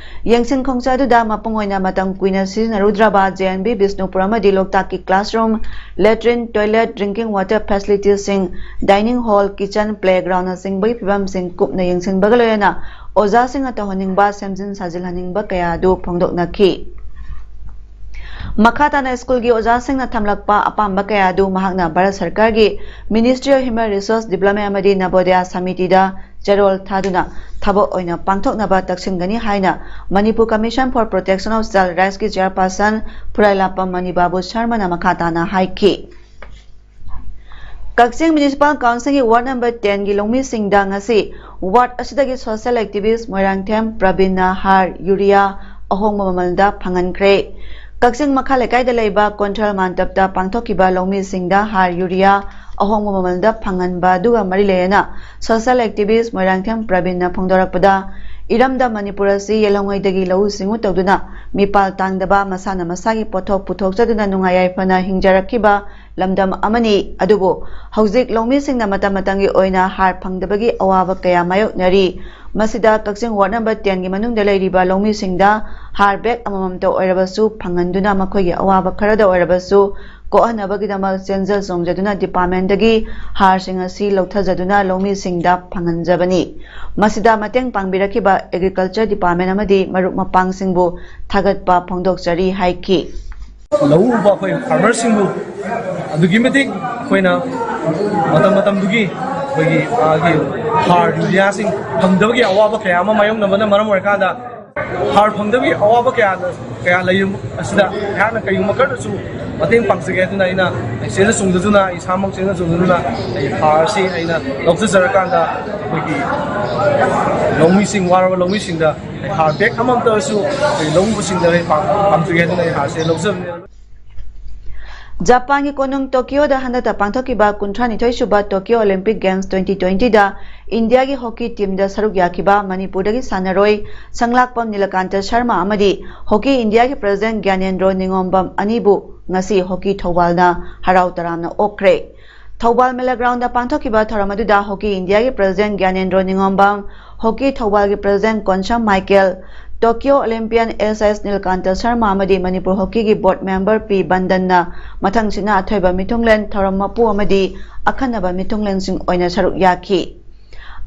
ꯌꯦꯡꯁꯤꯟ ꯈꯣꯡꯆꯠ ꯑꯗꯨꯗ ꯃꯄꯨꯡ ꯑꯣꯏꯅ ꯃꯇꯝ ꯀꯨꯏꯅ ꯁꯤꯖꯤꯟꯅꯔꯨꯗ꯭ꯔꯕ ꯖꯦ ꯑꯦꯟ ꯚꯤ ꯕꯤꯁꯅꯨꯄꯨꯔ ꯑꯃꯗꯤ ꯂꯣꯛꯇꯥꯛꯀꯤ classroom, latrine, toilet, drinking water ꯐꯦꯁꯤꯂꯤꯇꯤꯁꯤꯡ, ꯗꯥꯏꯅꯤꯡ ꯍꯣꯜ, ꯀꯤꯆꯟ, ꯄ꯭ꯂꯦꯒ꯭ꯔꯥꯎꯟꯅꯆꯤꯡꯕꯒꯤ ꯐꯤꯕꯝꯁꯤꯡ ꯀꯨꯞꯅ ꯌꯦꯡꯁꯤꯟꯕꯒ ꯂꯣꯏꯅꯅ ꯑꯣꯖꯥꯁꯤꯡꯅ ꯇꯧꯍꯟꯅꯤꯡꯕ ꯁꯦꯝꯖꯤꯟ ꯁꯥꯖꯤꯜꯍꯟꯅꯤꯡꯕ ꯀꯌꯥ ꯑꯗꯨ ꯐꯣꯡꯗꯣꯛꯅꯈꯤ꯫ ꯃꯈꯥ ꯇꯥꯅ ꯁ꯭ꯀꯨꯜꯒꯤ ꯑꯣꯖꯥꯁꯤꯡꯅ ꯊꯝꯂꯛꯄ ꯑꯄꯥꯝꯕ ꯀꯌꯥ ꯑꯗꯨ ꯃꯍꯥꯛꯅ ꯚꯥꯔꯠ ꯁꯔꯀꯥꯔꯒꯤ Ministry of Human Resource Development ꯑꯃꯗꯤ ꯅꯕꯣꯗꯌꯥ ꯁꯃꯤꯇꯤꯗ ꯆꯦꯔꯣꯜ ꯊꯥꯗꯨꯅ ꯊꯕꯛ ꯑꯣꯏꯅ ꯄꯥꯡꯊꯣꯛꯅꯕ ꯇꯛꯁꯤꯟꯒꯅꯤ ꯍꯥꯏꯅ Manipur Commission for Protection of Child Rightsꯀꯤ ꯆꯤꯌꯔꯄꯥꯔꯁꯟ ꯐꯨꯔꯥꯏꯂꯥꯄꯝ ꯃꯅꯤꯕꯥꯕꯨ ꯁꯔꯃꯅ ꯃꯈꯥ ꯇꯥꯅ ꯍꯥꯏꯈꯤ꯫ ꯀꯛꯆꯤꯡ ꯃ꯭ꯌꯨꯅꯤꯁꯤꯄꯥꯜ ꯀꯥꯎꯟꯁꯤꯜꯒꯤ ꯋꯥꯔꯗ ꯅꯝꯕꯔ ꯇꯦꯟꯒꯤ ꯂꯧꯃꯤꯁꯤꯡꯗ ꯉꯁꯤ ꯋꯥꯔꯗ ꯑꯁꯤꯗꯒꯤ ꯁꯣꯁꯤꯌꯦꯜ ꯑꯦꯛꯇꯤꯚꯤꯁ꯭ꯠ ꯃꯣꯏꯔꯥꯡꯊꯦꯝ ꯄ꯭ꯔꯕꯤꯟꯅ ꯍꯥꯔ, ꯌꯨꯔꯤꯌꯥ ꯑꯍꯣꯡꯕ ꯃꯃꯜꯗ ꯐꯪꯍꯟꯈ꯭ꯔꯦ꯫ ꯀꯛꯆꯤꯡ ꯃꯈꯥ ꯂꯩꯀꯥꯏꯗ ꯂꯩꯕ ꯀꯣꯟꯊ꯭ꯔꯜ ꯃꯥꯟꯇꯞꯇ ꯄꯥꯡꯊꯣꯛꯈꯤꯕ ꯂꯧꯃꯤꯁꯤꯡꯗ ꯍꯥꯔ, ꯌꯨꯔꯤꯌꯥ ꯑꯍꯣꯡꯕ ꯃꯃꯜꯗ ꯐꯪꯍꯟꯕ ꯑꯗꯨꯒ ꯃꯔꯤ ꯂꯩꯅꯅ ꯁꯣꯁꯤꯌꯦꯜ ꯑꯦꯛꯇꯤꯚꯤꯁ꯭ꯠ ꯃꯣꯏꯔꯥꯡꯊꯦꯝ ꯄ꯭ꯔꯕꯤꯟꯅ ꯐꯣꯡꯗꯣꯔꯛꯄꯗ, ꯏꯔꯝꯗꯝ ꯃꯅꯤꯄꯨꯔ ꯑꯁꯤ ꯌꯦꯜꯍꯧꯉꯩꯗꯒꯤ ꯂꯧꯎ ꯁꯤꯡꯎ ꯇꯧꯗꯨꯅ ꯃꯤꯄꯥꯜ ꯇꯥꯡꯗꯕ, ꯃꯁꯥꯅ ꯃꯁꯥꯒꯤ ꯄꯣꯠꯊꯣꯛ ꯄꯨꯊꯣꯛꯆꯗꯨꯅ ꯅꯨꯡꯉꯥꯏ ꯌꯥꯏꯐꯅ ꯍꯤꯡꯖꯔꯛꯈꯤꯕ ꯂꯝꯗꯝ ꯑꯃꯅꯤ꯫ ꯑꯗꯨꯕꯨ ꯍꯧꯖꯤꯛ ꯂꯧꯃꯤꯁꯤꯡꯅ ꯃꯇꯝ ꯃꯇꯝꯒꯤ ꯑꯣꯏꯅ ꯍꯥꯔ ꯐꯪꯗꯕꯒꯤ ꯑꯋꯥꯕ ꯀꯌꯥ ꯃꯥꯌꯣꯛꯅꯔꯤ꯫ ꯃꯁꯤꯗ ꯀꯛꯆꯤꯡ ꯋꯥꯔꯗ ꯅꯝꯕꯔ ꯇꯦꯟꯒꯤ ꯃꯅꯨꯡꯗ ꯂꯩꯔꯤꯕ ꯂꯧꯃꯤꯁꯤꯡꯗ ꯍꯥꯔ ꯕꯦꯒ ꯑꯃꯃꯝꯇ ꯑꯣꯏꯔꯕꯁꯨ ꯐꯪꯍꯟꯗꯨꯅ ꯃꯈꯣꯏꯒꯤ ꯑꯋꯥꯕ ꯈꯔꯗ ꯑꯣꯏꯔꯕꯁꯨ ꯀꯣꯛꯍꯟꯅꯕꯒꯤꯗꯃꯛ ꯆꯦꯟꯖ ꯆꯣꯡꯖꯗꯨꯅ ꯗꯤꯄꯥꯔꯠꯃꯦꯟꯗꯒꯤ ꯍꯥꯔꯁꯤꯡ ꯑꯁꯤ ꯂꯧꯊꯖꯗꯨꯅ ꯂꯧꯃꯤꯁꯤꯡꯗ ꯐꯪꯍꯟꯖꯕꯅꯤ꯫ ꯃꯁꯤꯗ ꯃꯇꯦꯡ ꯄꯥꯡꯕꯤꯔꯛꯈꯤꯕ ꯑꯦꯒ꯭ꯔꯤꯀꯜꯆꯔ ꯗꯤꯄꯥꯔꯠꯃꯦꯟ ꯑꯃꯗꯤ ꯃꯔꯨꯞ ꯃꯄꯥꯡꯁꯤꯡꯕꯨ ꯊꯥꯒꯠꯄ ꯐꯣꯡꯗꯣꯛꯆꯔꯤ ꯍꯥꯏꯈꯤ꯫ ꯂꯧ ꯎꯕ ꯑꯩꯈꯣꯏ ꯐꯥꯔꯃꯔꯁꯤꯡꯕꯨ ꯑꯗꯨꯛꯀꯤ ꯃꯇꯤꯛ ꯑꯩꯈꯣꯏꯅ ꯃꯇꯝ ꯃꯇꯝꯗꯨꯒꯤ ꯑꯩꯈꯣꯏꯒꯤ ꯃꯥꯒꯤ ꯍꯥꯔ, ꯌꯨꯔꯤꯌꯥꯁꯤꯡ ꯐꯪꯗꯕꯒꯤ ꯑꯋꯥꯕ ꯀꯌꯥ ꯑꯃ ꯃꯥꯌꯣꯛꯅꯕꯅ ꯃꯔꯝ ꯑꯣꯏꯔꯀꯥꯟꯗ ꯍꯥꯔ ꯐꯪꯗꯕꯒꯤ ꯑꯋꯥꯕ ꯀꯌꯥꯅ ꯀꯌꯥ ꯂꯩ꯫ ꯑꯁꯤꯗ ꯑꯩꯍꯥꯛꯅ ꯀꯔꯤꯒꯨꯝꯕ ꯈꯔꯗꯁꯨ ꯃꯇꯦꯡ ꯄꯥꯡꯖꯒꯦ꯫ ꯑꯗꯨꯅ ꯑꯩꯅ ꯆꯦꯟꯖ ꯆꯣꯡꯖꯗꯨꯅ, ꯑꯩ ꯏꯁꯥꯃꯛ ꯆꯦꯟꯖ ꯆꯣꯡꯖꯗꯨꯅ ꯑꯩ ꯍꯥꯔ ꯑꯁꯤ ꯑꯩꯅ ꯂꯧꯖꯖꯔꯀꯥꯟꯗ ꯑꯩꯈꯣꯏꯒꯤ ꯂꯧꯃꯤꯁꯤꯡ, ꯋꯥꯔꯕ ꯂꯧꯃꯤꯁꯤꯡꯗ ꯑꯩ ꯍꯥꯔ ꯕꯦꯛ ꯑꯃꯃꯝꯇ ꯑꯣꯏꯔꯁꯨ ꯑꯩꯈꯣꯏ ꯂꯧꯎꯕꯁꯤꯡꯗ ꯑꯩ ꯄꯥꯝ-, ꯄꯥꯝꯖꯒꯦ꯫ ꯑꯗꯨꯅ ꯑꯩ ꯍꯥꯔꯁꯦ ꯂꯧꯖꯕꯅꯦ꯫ ꯖꯄꯥꯟꯒꯤ ꯀꯣꯅꯨꯡ ꯇꯣꯀꯤꯌꯣꯗ ꯍꯟꯗꯛꯇ ꯄꯥꯡꯊꯣꯛꯈꯤꯕ ꯀꯨꯟꯊ꯭ꯔꯥꯅꯤꯊꯣꯏ ꯁꯨꯕ Tokyo Olympic games twenty twenty ꯗ ꯏꯟꯗꯤꯌꯥꯒꯤ ꯍꯣꯀꯤ ꯇꯤꯝꯗ ꯁꯔꯨꯛ ꯌꯥꯈꯤꯕ ꯃꯅꯤꯄꯨꯔꯗꯒꯤ ꯁꯥꯟꯅꯔꯣꯏ ꯁꯪꯂꯥꯛꯄꯝ ꯅꯤꯂꯀꯥꯟꯇ ꯁꯔꯃ ꯑꯃꯗꯤ ꯍꯣꯀꯤ ꯏꯟꯗꯤꯌꯥꯒꯤ ꯄ꯭ꯔꯦꯁꯤꯗꯦꯟꯠ ꯒ꯭ꯌꯥꯅꯦꯟꯗ꯭ꯔꯣ ꯅꯤꯉꯣꯝꯕꯝ ꯑꯅꯤꯕꯨ ꯉꯁꯤ ꯍꯣꯀꯤ ꯊꯧꯕꯥꯜꯅ ꯍꯔꯥꯎ ꯇꯔꯥꯝꯅ ꯑꯣꯛꯈ꯭ꯔꯦ꯫ ꯊꯧꯕꯥꯜ ꯃꯦꯂꯥ ꯒ꯭ꯔꯥꯎꯟꯗ ꯄꯥꯡꯊꯣꯛꯈꯤꯕ ꯊꯧꯔꯝ ꯑꯗꯨꯗ ꯍꯣꯀꯤ ꯏꯟꯗꯤꯌꯥꯒꯤ ꯄ꯭ꯔꯦꯁꯤꯗꯦꯟꯠ ꯒ꯭ꯌꯥꯅꯦꯟꯗ꯭ꯔꯣ ꯅꯤꯉꯣꯝꯕꯝ, ꯍꯣꯀꯤ ꯊꯧꯕꯥꯜꯒꯤ president Konsam Michael, Tokyo Olympian S S Nilakanta Sharma ꯑꯃꯗꯤ ꯃꯅꯤꯄꯨꯔ ꯍꯣꯀꯤꯒꯤ ꯕꯣꯔꯗ ꯃꯦꯝꯕꯔ ꯄꯤ ꯕꯟꯗꯟꯅ ꯃꯊꯪꯁꯤꯠꯅ ꯑꯊꯣꯏꯕ ꯃꯤꯊꯨꯡꯂꯦꯟ, ꯊꯧꯔꯝ ꯃꯄꯨ ꯑꯃꯗꯤ ꯑꯈꯟꯅꯕ ꯃꯤꯊꯨꯡꯂꯦꯟꯁꯤꯡ ꯑꯣꯏꯅ ꯁꯔꯨꯛ ꯌꯥꯈꯤ꯫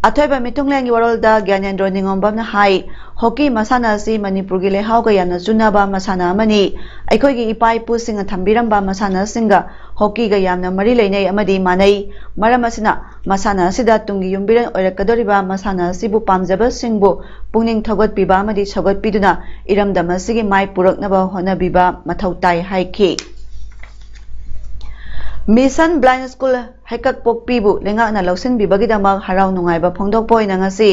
ꯑꯊꯣꯏꯕ ꯃꯤꯊꯨꯡꯂꯦꯟꯒꯤ ꯋꯥꯔꯣꯜꯗ ꯒ꯭ꯌꯥꯅꯦꯟꯗ꯭ꯔꯣ ꯅꯤꯉꯣꯝꯕꯝꯅ ꯍꯥꯏ, ꯍꯣꯀꯤ ꯃꯁꯥꯟꯅ ꯑꯁꯤ ꯃꯅꯤꯄꯨꯔꯒꯤ ꯂꯩꯍꯥꯎꯒ ꯌꯥꯝꯅ ꯆꯨꯅꯕ ꯃꯁꯥꯟꯅ ꯑꯃꯅꯤ꯫ ꯑꯩꯈꯣꯏꯒꯤ ꯏꯄꯥ ꯏꯄꯨꯁꯤꯡꯅ ꯊꯝꯕꯤꯔꯝꯕ ꯃꯁꯥꯟꯅꯁꯤꯡꯒ ꯍꯣꯀꯤꯒ ꯌꯥꯝꯅ ꯃꯔꯤ ꯂꯩꯅꯩ ꯑꯃꯗꯤ ꯃꯥꯟꯅꯩ꯫ ꯃꯔꯝ ꯑꯁꯤꯅ ꯃꯁꯥꯟꯅ ꯑꯁꯤꯗ ꯇꯨꯡꯒꯤ ꯌꯨꯝꯕꯤꯔꯦꯜ ꯑꯣꯏꯔꯛꯀꯗꯧꯔꯤꯕ ꯃꯁꯥꯟꯅ ꯑꯁꯤꯕꯨ ꯄꯥꯝꯖꯕꯁꯤꯡꯕꯨ ꯄꯨꯛꯅꯤꯡ ꯊꯧꯒꯠꯄꯤꯕ ꯑꯃꯗꯤ ꯁꯧꯒꯠꯄꯤꯗꯨꯅ ꯏꯔꯝꯗꯝ ꯑꯁꯤꯒꯤ ꯃꯥꯏ ꯄꯨꯔꯛꯅꯕ ꯍꯣꯠꯅꯕꯤꯕ ꯃꯊꯧ ꯇꯥꯏ ꯍꯥꯏꯈꯤ꯫ ꯃꯤꯁꯟ ꯕ꯭ꯂꯥꯏꯟ ꯁ꯭ꯀꯨꯜ ꯍꯩꯀꯛꯄꯣꯛꯄꯤꯕꯨ ꯂꯩꯉꯥꯛꯅ ꯂꯧꯁꯤꯟꯕꯤꯕꯒꯤꯗꯃꯛ ꯍꯔꯥꯎ ꯅꯨꯡꯉꯥꯏꯕ ꯐꯣꯡꯗꯣꯛꯄ ꯑꯣꯏꯅ ꯉꯁꯤ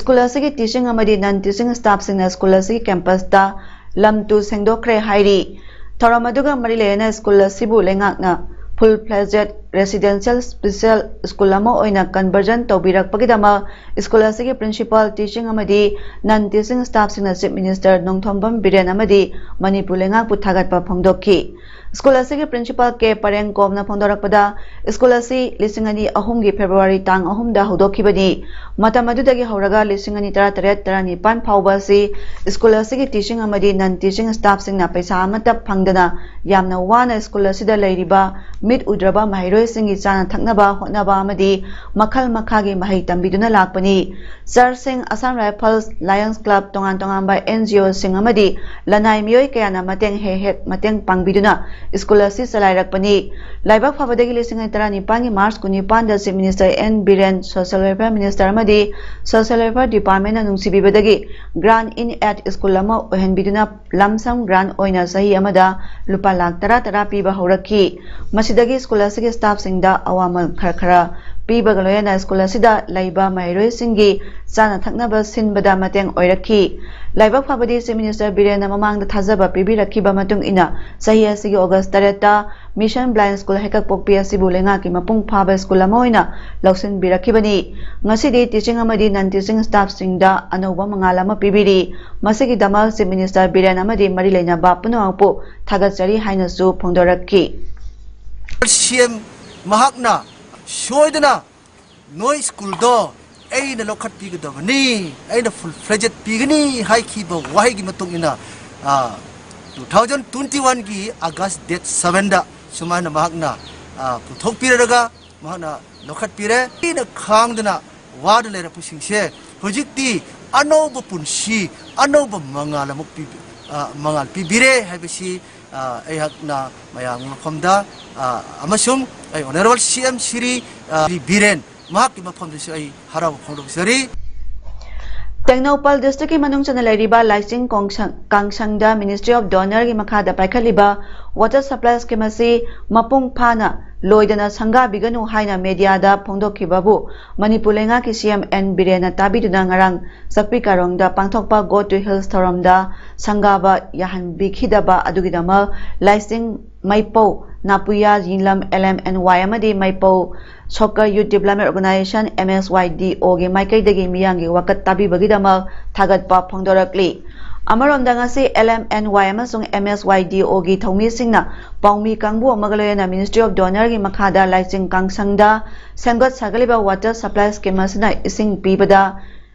ꯁ꯭ꯀꯨꯜ ꯑꯁꯤꯒꯤ ꯇꯤꯆꯤꯡ ꯑꯃꯗꯤ ꯅꯟ ꯇꯤꯆꯤꯡ ꯁ꯭ꯇꯥꯐꯁꯤꯡꯅ ꯁ꯭ꯀꯨꯜ ꯑꯁꯤꯒꯤ ꯀꯦꯝꯄꯁꯇ ꯂꯝ ꯇꯨ ꯁꯦꯡꯗꯣꯛꯈ꯭ꯔꯦ ꯍꯥꯏꯔꯤ꯫ ꯊꯧꯔꯝ ꯑꯗꯨꯒ ꯃꯔꯤ ꯂꯩꯅꯅ ꯁ꯭ꯀꯨꯜ ꯑꯁꯤꯕꯨ ꯂꯩꯉꯥꯛꯅ full fledged residential special school ꯑꯃ ꯑꯣꯏꯅ conversion ꯇꯧꯕꯤꯔꯛꯄꯒꯤꯗꯃꯛ ꯁ꯭ꯀꯨꯜ ꯑꯁꯤꯒꯤ ꯄ꯭ꯔꯤꯟꯁꯤꯄꯥꯜ, ꯇꯤꯆꯤꯡ ꯑꯃꯗꯤ ꯅꯟ ꯇꯤꯆꯤꯡ ꯁ꯭ꯇꯥꯐꯁꯤꯡꯅ ꯆꯤꯐ ꯃꯤꯅꯤꯁꯇꯔ ꯅꯣꯡꯊꯣꯝꯕꯝ ꯕꯤꯔꯦꯟ ꯑꯃꯗꯤ ꯃꯅꯤꯄꯨꯔ ꯂꯩꯉꯥꯛꯄꯨ ꯊꯥꯒꯠꯄ ꯐꯣꯡꯗꯣꯛꯈꯤ꯫ ꯁ꯭ꯀꯨꯜ ꯑꯁꯤꯒꯤ ꯄ꯭ꯔꯤꯟꯁꯤꯄꯥꯜ ꯀꯦ ꯄꯔꯦꯡꯀꯣꯝꯅ ꯐꯣꯡꯗꯣꯔꯛꯄꯗ, ꯁ꯭ꯀꯨꯜ ꯑꯁꯤ ꯂꯤꯁꯤꯡ ꯑꯅꯤ ꯑꯍꯨꯝꯒꯤ ꯐꯦꯕ꯭ꯔꯨꯋꯥꯔꯤ ꯇꯥꯡ ꯑꯍꯨꯝꯗ ꯍꯧꯗꯣꯛꯈꯤꯕꯅꯤ꯫ ꯃꯇꯝ ꯑꯗꯨꯗꯒꯤ ꯍꯧꯔꯒ ꯂꯤꯁꯤꯡ ꯑꯅꯤ ꯇꯔꯥꯇꯔꯦꯠ ꯇꯔꯥꯅꯤꯄꯥꯟ ꯐꯥꯎꯕ ꯑꯁꯤ ꯁ꯭ꯀꯨꯜ ꯑꯁꯤꯒꯤ ꯇꯤꯆꯤꯡ ꯑꯃꯗꯤ ꯅꯟ ꯇꯤꯆꯤꯡ ꯁ꯭ꯇꯥꯐꯁꯤꯡꯅ ꯄꯩꯁꯥ ꯑꯃꯠꯇ ꯐꯪꯗꯅ ꯌꯥꯝꯅ ꯋꯥꯅ ꯁ꯭ꯀꯨꯜ ꯑꯁꯤꯗ ꯂꯩꯔꯤꯕ ꯃꯤꯠ ꯎꯗ꯭ꯔꯕ ꯃꯍꯩꯔꯣꯏ ꯁꯤꯡꯒꯤ ꯆꯥꯅ ꯊꯛꯅꯕ ꯍꯣꯠꯅꯕ ꯑꯃꯗꯤ ꯃꯈꯜ ꯃꯈꯥꯒꯤ ꯃꯍꯩ ꯇꯝꯕꯤꯗꯨꯅ ꯂꯥꯛꯄꯅꯤ꯫ ꯆꯔꯆꯁꯤꯡ, ꯑꯁꯥꯝ ꯔꯥꯏꯐꯜꯁ, ꯂꯥꯌꯟꯁ ꯀ꯭ꯂꯕ, ꯇꯣꯉꯥꯟ ꯇꯣꯉꯥꯟꯕ ꯑꯦꯟ ꯖꯤ ꯑꯣꯁꯤꯡ ꯑꯃꯗꯤ ꯂꯅꯥꯏ ꯃꯤꯑꯣꯏ ꯀꯌꯥꯅ ꯃꯇꯦꯡ ꯍꯦꯛ ꯍꯦꯛ ꯃꯇꯦꯡ ꯄꯥꯡꯕꯤꯗꯨꯅ ꯁ꯭ꯀꯨꯜ ꯑꯁꯤ ꯆꯂꯥꯏꯔꯛꯄꯅꯤ꯫ ꯂꯥꯏꯕꯛ ꯐꯕꯗꯒꯤ ꯂꯤꯁꯤꯡ ꯑꯅꯤ ꯇꯔꯥꯅꯤꯄꯥꯟꯒꯤ ꯃꯥꯔꯆ ꯀꯨꯟꯅꯤꯄꯥꯟꯗ Chief Minister N Biren, Social Welfare Minister ꯑꯃꯗꯤ Social Welfare Departmentꯅ ꯅꯨꯡꯁꯤꯕꯤꯕꯗꯒꯤ Grant in Aid ꯁ꯭ꯀꯨꯜ ꯑꯃ ꯑꯣꯏꯍꯟꯕꯤꯗꯨꯅ ꯂꯝ ꯁꯝ ꯒ꯭ꯔꯥꯟ ꯑꯣꯏꯅ ꯆꯍꯤ ꯑꯃꯗ ꯂꯨꯄꯥ ꯂꯥꯈ ꯇꯔꯥ ꯇꯔꯥ ꯄꯤꯕ ꯍꯧꯔꯛꯈꯤ꯫ ꯃꯁꯤꯗꯒꯤ ꯁ꯭ꯀꯨꯜ ꯑꯁꯤꯒꯤ ꯁ꯭ꯇꯥꯐꯁꯤꯡꯗ ꯑꯋꯥꯃꯜ ꯈꯔ ꯈꯔ ꯄꯤꯕꯒ ꯂꯣꯏꯅꯅ ꯁ꯭ꯀꯨꯜ ꯑꯁꯤꯗ ꯂꯩꯕ ꯃꯍꯩꯔꯣꯏꯁꯤꯡꯒꯤ ꯆꯥꯅ ꯊꯛꯅꯕ ꯁꯤꯟꯕꯗ ꯃꯇꯦꯡ ꯑꯣꯏꯔꯛꯈꯤ꯫ ꯂꯥꯏꯕꯛ ꯐꯕꯗꯤ Chief Minister ꯕꯤꯔꯦꯟꯅ ꯃꯃꯥꯡꯗ ꯊꯥꯖꯕ ꯄꯤꯕꯤꯔꯛꯈꯤꯕ ꯃꯇꯨꯡ ꯏꯟꯅ ꯆꯍꯤ ꯑꯁꯤꯒꯤ ꯑꯣꯒꯁ ꯇꯔꯦꯠꯇ Mission Blind School ꯍꯩꯀꯛꯄꯣꯛꯄꯤ ꯑꯁꯤꯕꯨ ꯂꯩꯉꯥꯛꯀꯤ ꯃꯄꯨꯡ ꯐꯥꯕ ꯁ꯭ꯀꯨꯜ ꯑꯃ ꯑꯣꯏꯅ ꯂꯧꯁꯤꯟꯕꯤꯔꯛꯈꯤꯕꯅꯤ꯫ ꯉꯁꯤꯗꯤ teaching ꯑꯃꯗꯤ non teaching staffꯁꯤꯡꯗ ꯑꯅꯧꯕ ꯃꯉꯥꯜ ꯑꯃ ꯄꯤꯕꯤꯔꯤ꯫ ꯃꯁꯤꯒꯤꯗꯃꯛ Chief Minister ꯕꯤꯔꯦꯟ ꯑꯃꯗꯤ ꯃꯔꯤ ꯂꯩꯅꯕ ꯄꯨꯝꯅꯃꯛꯄꯨ ꯊꯥꯒꯠꯆꯔꯤ ꯍꯥꯏꯅꯁꯨ ꯐꯣꯡꯗꯣꯔꯛꯈꯤ꯫ ꯁꯤ ꯑꯦꯝ ꯃꯍꯥꯛꯅ ꯁꯣꯏꯗꯅ ꯅꯣꯏ ꯁ꯭ꯀꯨꯜꯗꯣ ꯑꯩꯅ ꯂꯧꯈꯠꯄꯤꯒꯗꯕꯅꯤ, ꯑꯩꯅ ꯐꯨꯜ ꯐ꯭ꯂꯦꯖꯦꯠ ꯄꯤꯒꯅꯤ ꯍꯥꯏꯈꯤꯕ ꯋꯥꯍꯩꯒꯤ ꯃꯇꯨꯡ ꯏꯟꯅ ꯇꯨ ꯊꯥꯎꯖꯟ ꯇ꯭ꯋꯦꯟꯇꯤ ꯋꯥꯟꯒꯤ ꯑꯥꯒꯁ ꯗꯦꯠ ꯁꯕꯦꯟꯗ ꯁꯨꯃꯥꯏꯅ ꯃꯍꯥꯛꯅ ꯄꯨꯊꯣꯛꯄꯤꯔꯒ ꯃꯍꯥꯛꯅ ꯂꯧꯈꯠꯄꯤꯔꯦ꯫ ꯑꯩꯅ ꯈꯥꯡꯗꯅ ꯋꯥꯗ ꯂꯩꯔꯛꯄꯁꯤꯡꯁꯦ ꯍꯧꯖꯤꯛꯇꯤ ꯑꯅꯧꯕ ꯄꯨꯟꯁꯤ, ꯑꯅꯧꯕ ꯃꯉꯥꯜ ꯑꯃꯨꯛ ꯄꯤꯕꯤ-, ꯑ, ꯃꯉꯥꯜ ꯄꯤꯕꯤꯔꯦ ꯍꯥꯏꯕꯁꯤ, ꯑ, ꯑꯩꯍꯥꯛꯅ ꯃꯌꯥꯝꯒꯤ ꯃꯐꯝꯗ, ꯑ, ꯑꯃꯁꯨꯡ ꯑꯩ Honourable C M Shri, ꯑ, Shri ꯕꯤꯔꯦꯟ ꯃꯍꯥꯛꯀꯤ ꯃꯐꯝꯗꯁꯨ ꯑꯩ ꯍꯔꯥꯎꯕ ꯐꯣꯡꯗꯣꯛꯆꯔꯤ꯫ ꯇꯦꯡꯅꯧꯄꯜ districtꯀꯤ ꯃꯅꯨꯡ ꯆꯟꯅ ꯂꯩꯔꯤꯕ ꯂꯥꯏꯆꯤꯡ ꯀꯣꯡꯁꯪ-, ꯀꯥꯡꯁꯪꯗ Ministry of DoNERꯒꯤ ꯃꯈꯥꯗ ꯄꯥꯏꯈꯠꯂꯤꯕ water supply scheme ꯑꯁꯤ ꯃꯄꯨꯡ ꯐꯥꯅ ꯂꯣꯏꯗꯅ ꯁꯪꯒꯥꯕꯤꯒꯅꯨ ꯍꯥꯏꯅ mediaꯗ ꯐꯣꯡꯗꯣꯛꯈꯤꯕꯕꯨ ꯃꯅꯤꯄꯨꯔ ꯂꯩꯉꯥꯛꯀꯤ C M N ꯕꯤꯔꯦꯟꯅ ꯇꯥꯕꯤꯗꯨꯅ ꯉꯔꯥꯡ ꯆꯥꯛꯄꯤ ꯀꯥꯔꯣꯡꯗ ꯄꯥꯡꯊꯣꯛꯄ Go to Hills ꯊꯧꯔꯝꯗ ꯁꯪꯒꯥꯕ ꯌꯥꯍꯟꯕꯤꯈꯤꯗꯕ ꯑꯗꯨꯒꯤꯗꯃꯛ ꯂꯥꯏꯆꯤꯡ ꯃꯩꯄꯧ ꯅꯥꯄꯨꯌꯥ ꯌꯤꯡꯂꯝ L M N Y ꯑꯃꯗꯤ ꯃꯩꯄꯧ Soccer Youth Development Organization, M S Y D O ꯒꯤ ꯃꯥꯏꯀꯩꯗꯒꯤ ꯃꯤꯌꯥꯝꯒꯤ ꯋꯥꯀꯠ ꯇꯥꯕꯤꯕꯒꯤꯗꯃꯛ ꯊꯥꯒꯠꯄ ꯐꯣꯡꯗꯣꯔꯛꯂꯤ꯫ ꯑꯃꯔꯣꯝꯗ, ꯉꯁꯤ L M N Y ꯑꯃꯁꯨꯡ M S Y D O ꯒꯤ ꯊꯧꯃꯤꯁꯤꯡꯅ ꯄꯥꯎꯃꯤ ꯀꯥꯡꯕꯨ ꯑꯃꯒ ꯂꯣꯏꯅꯅ Ministry of DoNERꯒꯤ ꯃꯈꯥꯗ ꯂꯥꯏꯆꯤꯡ ꯀꯥꯡꯁꯪꯗ ꯁꯦꯝꯒꯠ ꯁꯥꯒꯠꯂꯤꯕ water supply scheme ꯑꯁꯤꯅ ꯏꯁꯤꯡ ꯄꯤꯕꯗ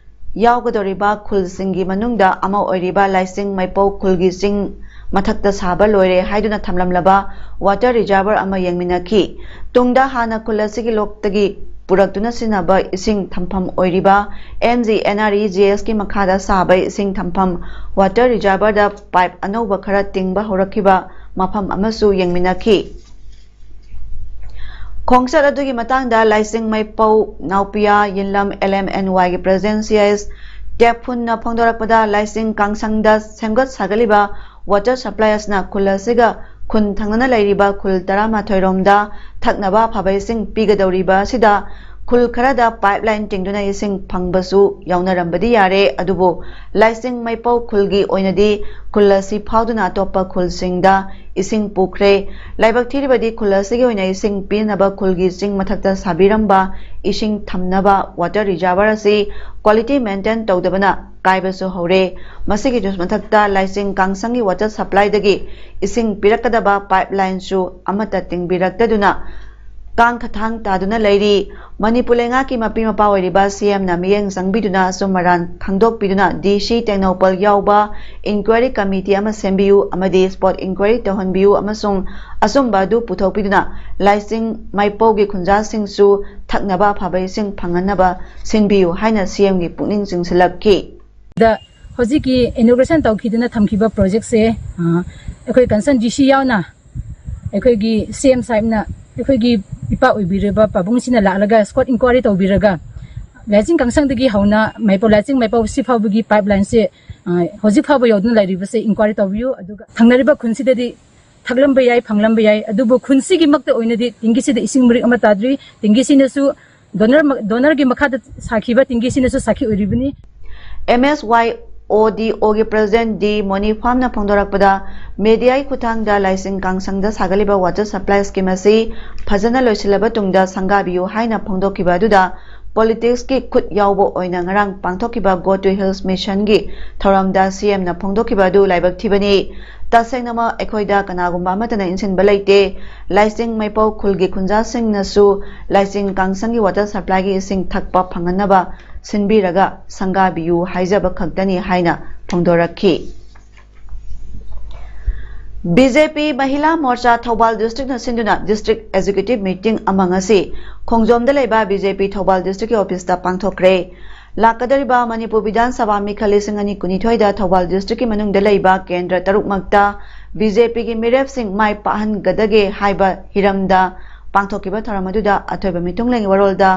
ꯌꯥꯎꯒꯗꯧꯔꯤꯕ ꯈꯨꯜꯁꯤꯡꯒꯤ ꯃꯅꯨꯡꯗ ꯑꯃ ꯑꯣꯏꯔꯤꯕ ꯂꯥꯏꯆꯤꯡ ꯃꯩꯄꯧ ꯈꯨꯜꯒꯤ ꯆꯤꯡ ꯃꯊꯛꯇ ꯁꯥꯕ ꯂꯣꯏꯔꯦ ꯍꯥꯏꯗꯨꯅ ꯊꯝꯂꯝꯂꯕ water reservoir ꯑꯃ ꯌꯦꯡꯃꯤꯟꯅꯈꯤ꯫ ꯇꯨꯡꯗ ꯍꯥꯟꯅ ꯈꯨꯜ ꯑꯁꯤꯒꯤ ꯂꯣꯛꯇꯒꯤ ꯄꯨꯔꯛꯇꯨꯅ ꯁꯤꯖꯤꯟꯅꯕ ꯏꯁꯤꯡ ꯊꯝꯐꯝ ꯑꯣꯏꯔꯤꯕ M G N R E G S ꯀꯤ ꯃꯈꯥꯗ ꯁꯥꯕ ꯏꯁꯤꯡ ꯊꯝꯐꯝ water reservoir ꯗ pipe ꯑꯅꯧꯕ ꯈꯔ ꯇꯤꯡꯕ ꯍꯧꯔꯛꯈꯤꯕ ꯃꯐꯝ ꯑꯃꯁꯨ ꯌꯦꯡꯃꯤꯟꯅꯈꯤ꯫ ꯈꯣꯡꯆꯠ ꯑꯗꯨꯒꯤ ꯃꯇꯥꯡꯗ ꯂꯥꯏꯁꯤꯡ ꯃꯩꯄꯧ ꯅꯥꯎꯄꯤꯌꯥ ꯌꯤꯟꯂꯝ L M N Y ꯒꯤ president C I S ꯇꯦꯞꯐꯨꯟꯅ ꯐꯣꯡꯗꯣꯔꯛꯄꯗ, ꯂꯥꯏꯁꯤꯡ ꯀꯥꯡꯁꯪꯗ ꯁꯦꯝꯒꯠ ꯁꯥꯒꯠꯂꯤꯕ water supply ꯑꯁꯤꯅ ꯈꯨꯜ ꯑꯁꯤꯒ ꯈꯨꯟ ꯊꯪꯅꯅ ꯂꯩꯔꯤꯕ ꯈꯨꯜ ꯇꯔꯥꯃꯥꯊꯣꯏ ꯔꯣꯝꯗ ꯊꯛꯅꯕ ꯑꯐꯕ ꯏꯁꯤꯡ ꯄꯤꯒꯗꯧꯔꯤꯕ ꯑꯁꯤꯗ ꯈꯨꯜ ꯈꯔꯗ pipeline ꯇꯤꯡꯗꯨꯅ ꯏꯁꯤꯡ ꯐꯪꯕꯁꯨ ꯌꯥꯎꯅꯔꯝꯕꯗꯤ ꯌꯥꯔꯦ, ꯑꯗꯨꯕꯨ ꯂꯥꯏꯁꯤꯡ ꯃꯩꯄꯧ ꯈꯨꯜꯒꯤ ꯑꯣꯏꯅꯗꯤ ꯈꯨꯜ ꯑꯁꯤ ꯐꯥꯎꯗꯨꯅ ꯑꯇꯣꯞꯄ ꯈꯨꯜꯁꯤꯡꯗ ꯏꯁꯤꯡ ꯄꯨꯈ꯭ꯔꯦ꯫ ꯂꯥꯏꯕꯛ ꯊꯤꯔꯤꯕꯗꯤ ꯈꯨꯜ ꯑꯁꯤꯒꯤ ꯑꯣꯏꯅ ꯏꯁꯤꯡ ꯄꯤꯅꯅꯕ ꯈꯨꯜꯒꯤ ꯆꯤꯡ ꯃꯊꯛꯇ ꯁꯥꯕꯤꯔꯝꯕ ꯏꯁꯤꯡ ꯊꯝꯅꯕ water reservoir ꯑꯁꯤ quality maintain ꯇꯧꯗꯕꯅ ꯀꯥꯏꯕꯁꯨ ꯍꯧꯔꯦ꯫ ꯃꯁꯤꯒꯤꯁꯨ ꯃꯊꯛꯇ ꯂꯥꯏꯁꯤꯡ ꯀꯥꯡꯁꯪꯒꯤ water supply ꯗꯒꯤ ꯏꯁꯤꯡ ꯄꯤꯔꯛꯀꯗꯕ pipeline ꯁꯨ ꯑꯃꯠꯇ ꯇꯤꯡꯕꯤꯔꯛꯇꯗꯨꯅ ꯀꯥꯡ ꯈꯊꯥꯡ ꯇꯥꯗꯨꯅ ꯂꯩꯔꯤ꯫ ꯃꯅꯤꯄꯨꯔ ꯂꯩꯉꯥꯛꯀꯤ ꯃꯄꯤ ꯃꯄꯥ ꯑꯣꯏꯔꯤꯕ C M ꯅ ꯃꯤꯠꯌꯦꯡ ꯆꯪꯕꯤꯗꯨꯅ ꯑꯆꯨꯝ ꯑꯔꯥꯟ ꯈꯪꯗꯣꯛꯄꯤꯗꯨꯅ D C ꯇꯦꯡꯅꯧꯄꯜ ꯌꯥꯎꯕ inquiry committee ꯑꯃ ꯁꯦꯝꯕꯤꯌꯨ ꯑꯃꯗꯤ spot inquiry ꯇꯧꯍꯟꯕꯤꯌꯨ ꯑꯃꯁꯨꯡ ꯑꯆꯨꯝꯕ ꯑꯗꯨ ꯄꯨꯊꯣꯛꯄꯤꯗꯨꯅ ꯂꯥꯏꯁꯤꯡ ꯃꯩꯄꯧꯒꯤ ꯈꯨꯟꯖꯥꯁꯤꯡꯁꯨ ꯊꯛꯅꯕ ꯑꯐꯕ ꯏꯁꯤꯡ ꯐꯪꯍꯟꯅꯕ ꯁꯤꯟꯕꯤꯌꯨ ꯍꯥꯏꯅ C M ꯒꯤ ꯄꯨꯛꯅꯤꯡ ꯆꯤꯡꯁꯤꯜꯂꯛꯈꯤ꯫ ꯗ ꯍꯧꯖꯤꯛꯀꯤ inauguration ꯇꯧꯈꯤꯗꯨꯅ ꯊꯝꯈꯤꯕ project ꯁꯦ, ꯑ, ꯑꯩꯈꯣꯏ concern D C ꯌꯥꯎꯅ ꯑꯩꯈꯣꯏꯒꯤ C M ꯁꯥꯍꯦꯕꯅ ꯑꯩꯈꯣꯏꯒꯤ ꯏꯄꯥ ꯑꯣꯏꯕꯤꯔꯕ ꯄꯥꯕꯨꯡꯁꯤꯅ ꯂꯥꯛꯂꯒ spot inquiry ꯇꯧꯕꯤꯔꯒ ꯂꯥꯏꯆꯤꯡ ꯀꯥꯡꯁꯪꯗꯒꯤ ꯍꯧꯅ ꯃꯩꯄꯧ, ꯂꯥꯏꯆꯤꯡ ꯃꯩꯄꯧ ꯁꯤ ꯐꯥꯎꯕꯒꯤ pipeline ꯁꯦ, ꯑ, ꯍꯧꯖꯤꯛ ꯐꯥꯎꯕ ꯌꯧꯗꯨꯅ ꯂꯩꯔꯤꯕꯁꯦ inquiry ꯇꯧꯕꯤꯌꯨ꯫ ꯑꯗꯨꯒ ꯊꯪꯅꯔꯤꯕ ꯈꯨꯟꯁꯤꯗꯗꯤ ꯊꯛꯂꯝꯕ ꯌꯥꯏ, ꯐꯪꯂꯝꯕ ꯌꯥꯏ, ꯑꯗꯨꯕꯨ ꯈꯨꯟꯁꯤꯒꯤꯃꯛꯇ ꯑꯣꯏꯅꯗꯤ ꯇꯦꯡꯀꯤꯁꯤꯗ ꯏꯁꯤꯡ ꯃꯔꯤꯛ ꯑꯃ ꯇꯥꯗ꯭ꯔꯤ꯫ ꯇꯦꯡꯀꯤꯁꯤꯅꯁꯨ donor ꯃ-, donor ꯒꯤ ꯃꯈꯥꯗ ꯁꯥꯈꯤꯕ ꯇꯦꯡꯀꯤꯁꯤꯅꯁꯨ ꯁꯥꯈꯤ ꯑꯣꯏꯔꯤꯕꯅꯤ꯫ M S Y O D O ꯒꯤ president D ꯃꯣꯅꯤꯐꯥꯝꯅ ꯐꯣꯡꯗꯣꯔꯛꯄꯗ, media ꯒꯤ ꯈꯨꯠꯊꯥꯡꯗ ꯂꯥꯏꯁꯤꯡ ꯀꯥꯡꯁꯪꯗ ꯁꯥꯒꯠꯂꯤꯕ water supply scheme ꯑꯁꯤ ꯐꯖꯅ ꯂꯣꯏꯁꯤꯜꯂꯕ ꯇꯨꯡꯗ ꯁꯪꯒꯥꯕꯤꯌꯨ ꯍꯥꯏꯅ ꯐꯣꯡꯗꯣꯛꯈꯤꯕ ꯑꯗꯨꯗ, politics ꯀꯤ ꯈꯨꯠ ꯌꯥꯎꯕ ꯑꯣꯏꯅ ꯉꯔꯥꯡ ꯄꯥꯡꯊꯣꯛꯈꯤꯕ Go to Hills Mission ꯒꯤ ꯊꯧꯔꯝꯗ C M ꯅ ꯐꯣꯡꯗꯣꯛꯈꯤꯕ ꯑꯗꯨ ꯂꯥꯏꯕꯛ ꯊꯤꯕꯅꯤ꯫ ꯇꯁꯦꯡꯅꯃꯛ ꯑꯩꯈꯣꯏꯗ ꯀꯅꯥꯒꯨꯝꯕ ꯑꯃꯠꯇꯅ ꯏꯟꯁꯤꯟꯕ ꯂꯩꯇꯦ꯫ ꯂꯥꯏꯁꯤꯡ ꯃꯩꯄꯧ ꯈꯨꯜꯒꯤ ꯈꯨꯟꯖꯥꯁꯤꯡꯅꯁꯨ ꯂꯥꯏꯁꯤꯡ ꯀꯥꯡꯁꯪꯒꯤ water supply ꯒꯤ ꯏꯁꯤꯡ ꯊꯛꯄ ꯐꯪꯍꯟꯅꯕ ꯁꯤꯟꯕꯤꯔꯒ ꯁꯪꯒꯥꯕꯤꯌꯨ ꯍꯥꯏꯖꯕ ꯈꯛꯇꯅꯤ ꯍꯥꯏꯅ ꯐꯣꯡꯗꯣꯔꯛꯈꯤ꯫ ꯕꯤ ꯖꯦ ꯄꯤ ꯃꯍꯤꯂꯥ ꯃꯣꯔꯆꯥ ꯊꯧꯕꯥꯜ ꯗꯤꯁꯇ꯭ꯔꯤꯛꯅ ꯁꯤꯟꯗꯨꯅ ꯗꯤꯁꯇ꯭ꯔꯤꯛ ꯑꯦꯛꯖꯤꯀ꯭ꯌꯨꯇꯤꯚ ꯃꯤꯇꯤꯡ ꯑꯃ ꯉꯁꯤ ꯈꯣꯡꯖꯣꯝꯗ ꯂꯩꯕ ꯕꯤ ꯖꯦ ꯄꯤ ꯊꯧꯕꯥꯜ ꯗꯤꯁꯇ꯭ꯔꯤꯛꯀꯤ ꯑꯣꯐꯤꯁꯇ ꯄꯥꯡꯊꯣꯛꯈ꯭ꯔꯦ꯫ ꯂꯥꯛꯀꯗꯧꯔꯤꯕ ꯃꯅꯤꯄꯨꯔ ꯕꯤꯙꯥꯟ ꯁꯚꯥ ꯃꯤꯈꯜ ꯂꯤꯁꯤꯡ ꯑꯅꯤ ꯀꯨꯟꯅꯤꯊꯣꯏꯗ ꯊꯧꯕꯥꯜ ꯗꯤꯁꯇ꯭ꯔꯤꯛꯀꯤ ꯃꯅꯨꯡꯗ ꯂꯩꯕ ꯀꯦꯟꯗ꯭ꯔ ꯇꯔꯨꯛꯃꯛꯇ ꯕꯤ ꯖꯦ ꯄꯤꯒꯤ ꯃꯤꯔꯦꯞꯁꯤꯡ ꯃꯥꯏ ꯄꯥꯛꯍꯟꯒꯗꯒꯦ ꯍꯥꯏꯕ ꯍꯤꯔꯝꯗ ꯄꯥꯡꯊꯣꯛꯈꯤꯕ ꯊꯧꯔꯝ ꯑꯗꯨꯗ ꯑꯊꯣꯏꯕ ꯃꯤꯊꯨꯡꯂꯦꯟꯒꯤ ꯋꯥꯔꯣꯜꯗ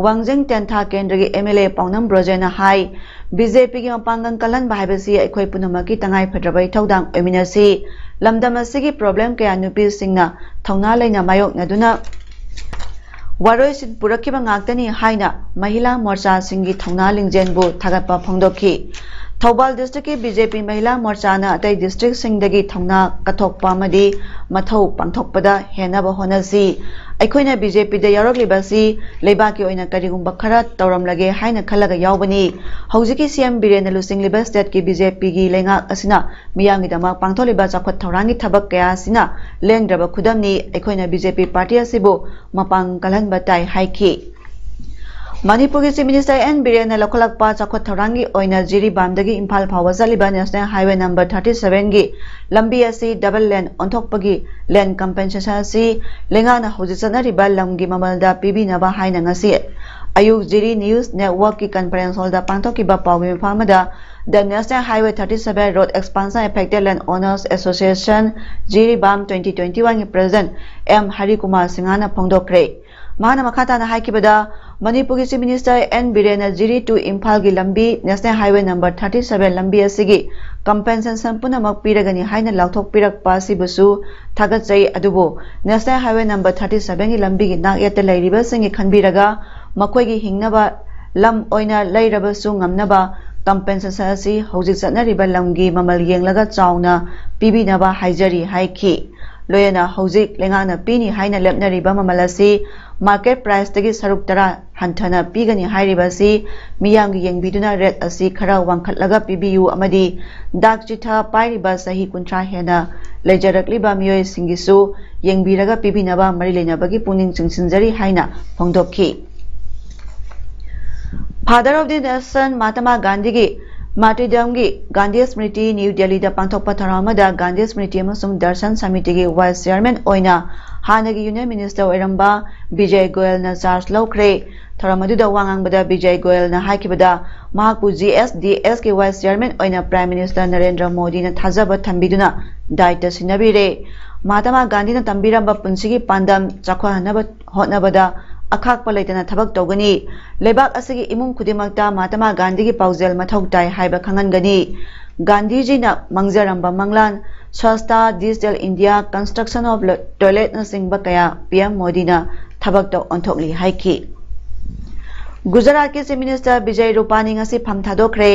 ꯋꯥꯡꯖꯤꯡ ꯇꯦꯟꯊꯥ ꯀꯦꯟꯗ꯭ꯔꯒꯤ ꯑꯦꯝ ꯑꯦꯜ ꯑꯦ ꯄꯥꯎꯅꯝ ꯕ꯭ꯔꯣꯖꯦꯟꯅ ꯍꯥꯏ, ꯕꯤ ꯖꯦ ꯄꯤꯒꯤ ꯃꯄꯥꯡꯒꯜ ꯀꯜꯍꯟꯕ ꯍꯥꯏꯕꯁꯤ ꯑꯩꯈꯣꯏ ꯄꯨꯝꯅꯃꯛꯀꯤ ꯇꯉꯥꯏ ꯐꯗ꯭ꯔꯕ ꯏꯊꯧꯗꯥꯡ ꯑꯣꯏꯃꯤꯟꯅꯁꯤ꯫ ꯂꯝꯗꯝ ꯑꯁꯤꯒꯤ ꯄ꯭ꯔꯣꯕ꯭ꯂꯦꯝ ꯀꯌꯥ ꯅꯨꯄꯤꯁꯤꯡꯅ ꯊꯧꯅꯥ ꯂꯩꯅ ꯃꯥꯌꯣꯛꯅꯗꯨꯅ ꯋꯥꯔꯣꯏꯁꯤꯟ ꯄꯨꯔꯛꯈꯤꯕ ꯉꯥꯛꯇꯅꯤ ꯍꯥꯏꯅ ꯃꯍꯤꯂꯥ ꯃꯣꯔꯆꯥꯁꯤꯡꯒꯤ ꯊꯧꯅꯥ ꯂꯤꯡꯖꯦꯜꯕꯨ ꯊꯥꯒꯠꯄ ꯐꯣꯡꯗꯣꯛꯈꯤ꯫ ꯊꯧꯕꯥꯜ ꯗꯤꯁꯇ꯭ꯔꯤꯛꯀꯤ ꯕꯤ ꯖꯦ ꯄꯤ ꯃꯍꯤꯂꯥ ꯃꯣꯔꯆꯥꯅ ꯑꯇꯩ ꯗꯤꯁꯇ꯭ꯔꯤꯛꯁꯤꯡꯗꯒꯤ ꯊꯧꯅꯥ ꯀꯠꯊꯣꯛꯄ ꯑꯃꯗꯤ ꯃꯊꯧ ꯄꯥꯡꯊꯣꯛꯄꯗ ꯍꯦꯟꯅꯕ ꯍꯣꯠꯅꯁꯤ꯫ ꯑꯩꯈꯣꯏꯅ ꯕꯤ ꯖꯦ ꯄꯤꯗ ꯌꯥꯎꯔꯛꯂꯤꯕꯁꯤ ꯂꯩꯕꯥꯛꯀꯤ ꯑꯣꯏꯅ ꯀꯔꯤꯒꯨꯝꯕ ꯈꯔ ꯇꯧꯔꯝꯂꯒꯦ ꯍꯥꯏꯅ ꯈꯜꯂꯒ ꯌꯥꯎꯕꯅꯤ꯫ ꯍꯧꯖꯤꯛꯀꯤ ꯁꯤ ꯑꯦꯝ ꯕꯤꯔꯦꯟꯅ ꯂꯨꯆꯤꯡꯂꯤꯕ ꯁ꯭ꯇꯦꯠꯀꯤ ꯕꯤ ꯖꯦ ꯄꯤꯒꯤ ꯂꯩꯉꯥꯛ ꯑꯁꯤꯅ ꯃꯤꯌꯥꯝꯒꯤꯗꯃꯛ ꯄꯥꯡꯊꯣꯛꯂꯤꯕ ꯆꯥꯎꯈꯠ ꯊꯧꯔꯥꯡꯒꯤ ꯊꯕꯛ ꯀꯌꯥ ꯑꯁꯤꯅ ꯂꯦꯡꯗ꯭ꯔꯕ ꯈꯨꯗꯝꯅꯤ꯫ ꯑꯩꯈꯣꯏꯅ ꯕꯤ ꯖꯦ ꯄꯤ ꯄꯥꯔꯇꯤ ꯑꯁꯤꯕꯨ ꯃꯄꯥꯡ ꯀꯜꯍꯟꯕ ꯇꯥꯏ ꯍꯥꯏꯈꯤ꯫ ꯃꯅꯤꯄꯨꯔꯒꯤ ꯆꯤꯐ ꯃꯤꯅꯤꯁꯇꯔ ꯑꯦꯟ ꯕꯤꯔꯦꯟꯅ ꯂꯧꯈꯠꯂꯛꯄ ꯆꯥꯎꯈꯠ ꯊꯧꯔꯥꯡꯒꯤ ꯑꯣꯏꯅ ꯖꯤꯔꯤꯕꯥꯝꯗꯒꯤ ꯏꯝꯐꯥꯜ ꯐꯥꯎꯕ ꯆꯠꯂꯤꯕ ꯅꯦꯁꯅꯦꯜ ꯍꯥꯏꯋꯦ ꯅꯝꯕꯔ ꯊꯥꯔꯇꯤ ꯁꯚꯦꯟꯒꯤ ꯂꯝꯕꯤ ꯑꯁꯤ ꯗꯕꯜ ꯂꯦꯟ ꯑꯣꯟꯊꯣꯛꯄꯒꯤ ꯂꯦꯟ ꯀꯝꯄꯦꯟꯁꯦꯁꯟ ꯑꯁꯤ ꯂꯩꯉꯥꯛꯅ ꯍꯧꯖꯤꯛ ꯆꯠꯅꯔꯤꯕ ꯂꯝꯒꯤ ꯃꯃꯜꯗ ꯄꯤꯕꯤꯅꯕ ꯍꯥꯏꯅ ꯉꯁꯤ ꯑꯌꯨꯛ ꯖꯤꯔꯤ ꯅ꯭ꯌꯨꯁ ꯅꯦꯠꯋꯥꯔꯛꯀꯤ ꯀꯟꯐꯔꯦꯟꯁ ꯍꯣꯜꯗ ꯄꯥꯡꯊꯣꯛꯈꯤꯕ ꯄꯥꯎꯃꯤ ꯃꯤꯐꯝ ꯑꯃꯗ The National Highway thirty-seven Road Expansion Affected Land Owners Association, Jiribam twenty twenty-one ꯒꯤ ꯄ꯭ꯔꯦꯁꯤꯗꯦꯟꯠ ꯑꯦꯝ ꯍꯔꯤꯀꯨꯃꯥꯔ ꯁꯤꯡꯍꯅ ꯐꯣꯡꯗꯣꯛꯈ꯭ꯔꯦ꯫ ꯃꯍꯥꯛꯅ ꯃꯈꯥ ꯇꯥꯅ ꯍꯥꯏꯈꯤꯕꯗ, ꯃꯅꯤꯄꯨꯔꯒꯤ ꯆꯤꯐ ꯃꯤꯅꯤꯁꯇꯔ ꯑꯦꯟ ꯕꯤꯔꯦꯟꯅ ꯖꯤꯔꯤ to ꯏꯝꯐꯥꯜꯒꯤ ꯂꯝꯕꯤ national highway number thirty seven ꯂꯝꯕꯤ ꯑꯁꯤꯒꯤ ꯀꯝꯄꯦꯟꯁꯦꯁꯟ ꯄꯨꯝꯅꯃꯛ ꯄꯤꯔꯒꯅꯤ ꯍꯥꯏꯅ ꯂꯥꯎꯊꯣꯛꯄꯤꯔꯛꯄ ꯑꯁꯤꯕꯨꯁꯨ ꯊꯥꯒꯠꯆꯩ꯫ ꯑꯗꯨꯕꯨ ꯅꯦꯁꯅꯦꯜ ꯍꯥꯏꯋꯦ ꯅꯝꯕꯔ ꯊꯥꯔꯇꯤ ꯁꯚꯦꯟꯒꯤ ꯂꯝꯕꯤꯒꯤ ꯅꯥꯛꯌꯦꯠꯇ ꯂꯩꯔꯤꯕꯁꯤꯡꯒꯤ ꯈꯟꯕꯤꯔꯒ ꯃꯈꯣꯏꯒꯤ ꯍꯤꯡꯅꯕ ꯂꯝ ꯑꯣꯏꯅ ꯂꯩꯔꯕꯁꯨ ꯉꯝꯅꯕ ꯀꯝꯄꯦꯟꯁꯦꯁꯟ ꯑꯁꯤ ꯍꯧꯖꯤꯛ ꯆꯠꯅꯔꯤꯕ ꯂꯝꯒꯤ ꯃꯃꯜ ꯌꯦꯡꯂꯒ ꯆꯥꯎꯅ ꯄꯤꯕꯤꯅꯕ ꯍꯥꯏꯖꯔꯤ ꯍꯥꯏꯈꯤ꯫ ꯂꯣꯏꯅꯅ ꯍꯧꯖꯤꯛ ꯂꯩꯉꯥꯛꯅ ꯄꯤꯅꯤ ꯍꯥꯏꯅ ꯂꯦꯞꯅꯔꯤꯕ ꯃꯃꯜ ꯑꯁꯤ ꯃꯥꯔꯀꯦꯠ ꯄ꯭ꯔꯥꯏꯁꯇꯒꯤ ꯁꯔꯨꯛ ꯇꯔꯥ ꯍꯟꯊꯅ ꯄꯤꯒꯅꯤ ꯍꯥꯏꯔꯤꯕ ꯑꯁꯤ ꯃꯤꯌꯥꯝꯒꯤ ꯌꯦꯡꯕꯤꯗꯨꯅ ꯔꯦꯠ ꯑꯁꯤ ꯈꯔ ꯋꯥꯡꯈꯠꯂꯒ ꯄꯤꯕꯤꯌꯨ ꯑꯃꯗꯤ ꯗꯥꯛ ꯆꯤꯊ ꯄꯥꯏꯔꯤꯕ ꯆꯍꯤ ꯀꯨꯟꯊ꯭ꯔꯥ ꯍꯦꯟꯅ ꯂꯩꯖꯔꯛꯂꯤꯕ ꯃꯤꯑꯣꯏꯁꯤꯡꯒꯤꯁꯨ ꯌꯦꯡꯕꯤꯔꯒ ꯄꯤꯕꯤꯅꯕ ꯃꯔꯤ ꯂꯩꯅꯕꯒꯤ ꯄꯨꯛꯅꯤꯡ ꯆꯤꯡꯁꯤꯟꯖꯔꯤ ꯍꯥꯏꯅ ꯐꯣꯡꯗꯣꯛꯈꯤ꯫ Father of the Nation ꯃꯍꯥꯇꯃꯥ ꯒꯥꯟꯙꯤꯒꯤ ꯃꯥꯇ꯭ꯔꯤꯗꯝꯒꯤ ꯒꯥꯟꯙꯤ ꯁ꯭ꯃ꯭ꯔꯤꯇꯤ ꯅ꯭ꯌꯨ ꯗꯦꯜꯂꯤꯗ ꯄꯥꯡꯊꯣꯛꯄ ꯊꯧꯔꯝ ꯑꯃꯗ ꯒꯥꯟꯙꯤ ꯁ꯭ꯃ꯭ꯔꯤꯇꯤ ꯑꯃꯁꯨꯡ ꯗꯔꯁꯟ ꯁꯃꯤꯇꯤꯒꯤ vice chairman ꯑꯣꯏꯅ ꯍꯥꯟꯅꯒꯤ union minister ꯑꯣꯏꯔꯝꯕ ꯕꯤꯖꯌ ꯒꯣꯌꯜꯅ charge ꯂꯧꯈ꯭ꯔꯦ꯫ ꯊꯧꯔꯝ ꯑꯗꯨꯗ ꯋꯥ ꯉꯥꯡꯕꯗ ꯕꯤꯖꯌ ꯒꯣꯌꯜꯅ ꯍꯥꯏꯈꯤꯕꯗ ꯃꯍꯥꯛꯄꯨ G S D S ꯀꯤ vice chairman ꯑꯣꯏꯅ Prime Minister ꯅꯔꯦꯟꯗ꯭ꯔ ꯃꯣꯗꯤꯅ ꯊꯥꯖꯕ ꯊꯝꯕꯤꯗꯨꯅ ꯗꯥꯏꯇ ꯁꯤꯟꯅꯕꯤꯔꯦ꯫ ꯃꯍꯥꯇꯃꯥ ꯒꯥꯟꯙꯤꯅ ꯇꯝꯕꯤꯔꯝꯕ ꯄꯨꯟꯁꯤꯒꯤ ꯄꯥꯟꯗꯝ ꯆꯥꯎꯈꯠꯍꯟꯅꯕ ꯍꯣꯠꯅꯕꯗ ꯑꯈꯥꯛꯄ ꯂꯩꯇꯅ ꯊꯕꯛ ꯇꯧꯒꯅꯤ꯫ ꯂꯩꯕꯥꯛ ꯑꯁꯤꯒꯤ ꯏꯃꯨꯡ ꯈꯨꯗꯤꯡꯃꯛꯇ ꯃꯍꯥꯇꯃꯥ ꯒꯥꯟꯙꯤꯒꯤ ꯄꯥꯎꯖꯦꯜ ꯃꯊꯧ ꯇꯥꯏ ꯍꯥꯏꯕ ꯈꯪꯍꯟꯒꯅꯤ꯫ ꯒꯥꯟꯙꯤꯖꯤꯅ ꯃꯪꯖꯔꯝꯕ ꯃꯪꯂꯥꯟ, ꯁ꯭ꯋꯁꯊ, digital India, construction of toiletꯅꯆꯤꯡꯕ ꯀꯌꯥ P M ꯃꯣꯗꯤꯅ ꯊꯕꯛꯇ ꯑꯣꯟꯊꯣꯛꯂꯤ ꯍꯥꯏꯈꯤ꯫ ꯒꯨꯖꯔꯥꯠꯀꯤ Chief Minister ꯕꯤꯖꯌ ꯔꯨꯄꯥꯅꯤ ꯉꯁꯤ ꯐꯝ ꯊꯥꯗꯣꯛꯈ꯭ꯔꯦ꯫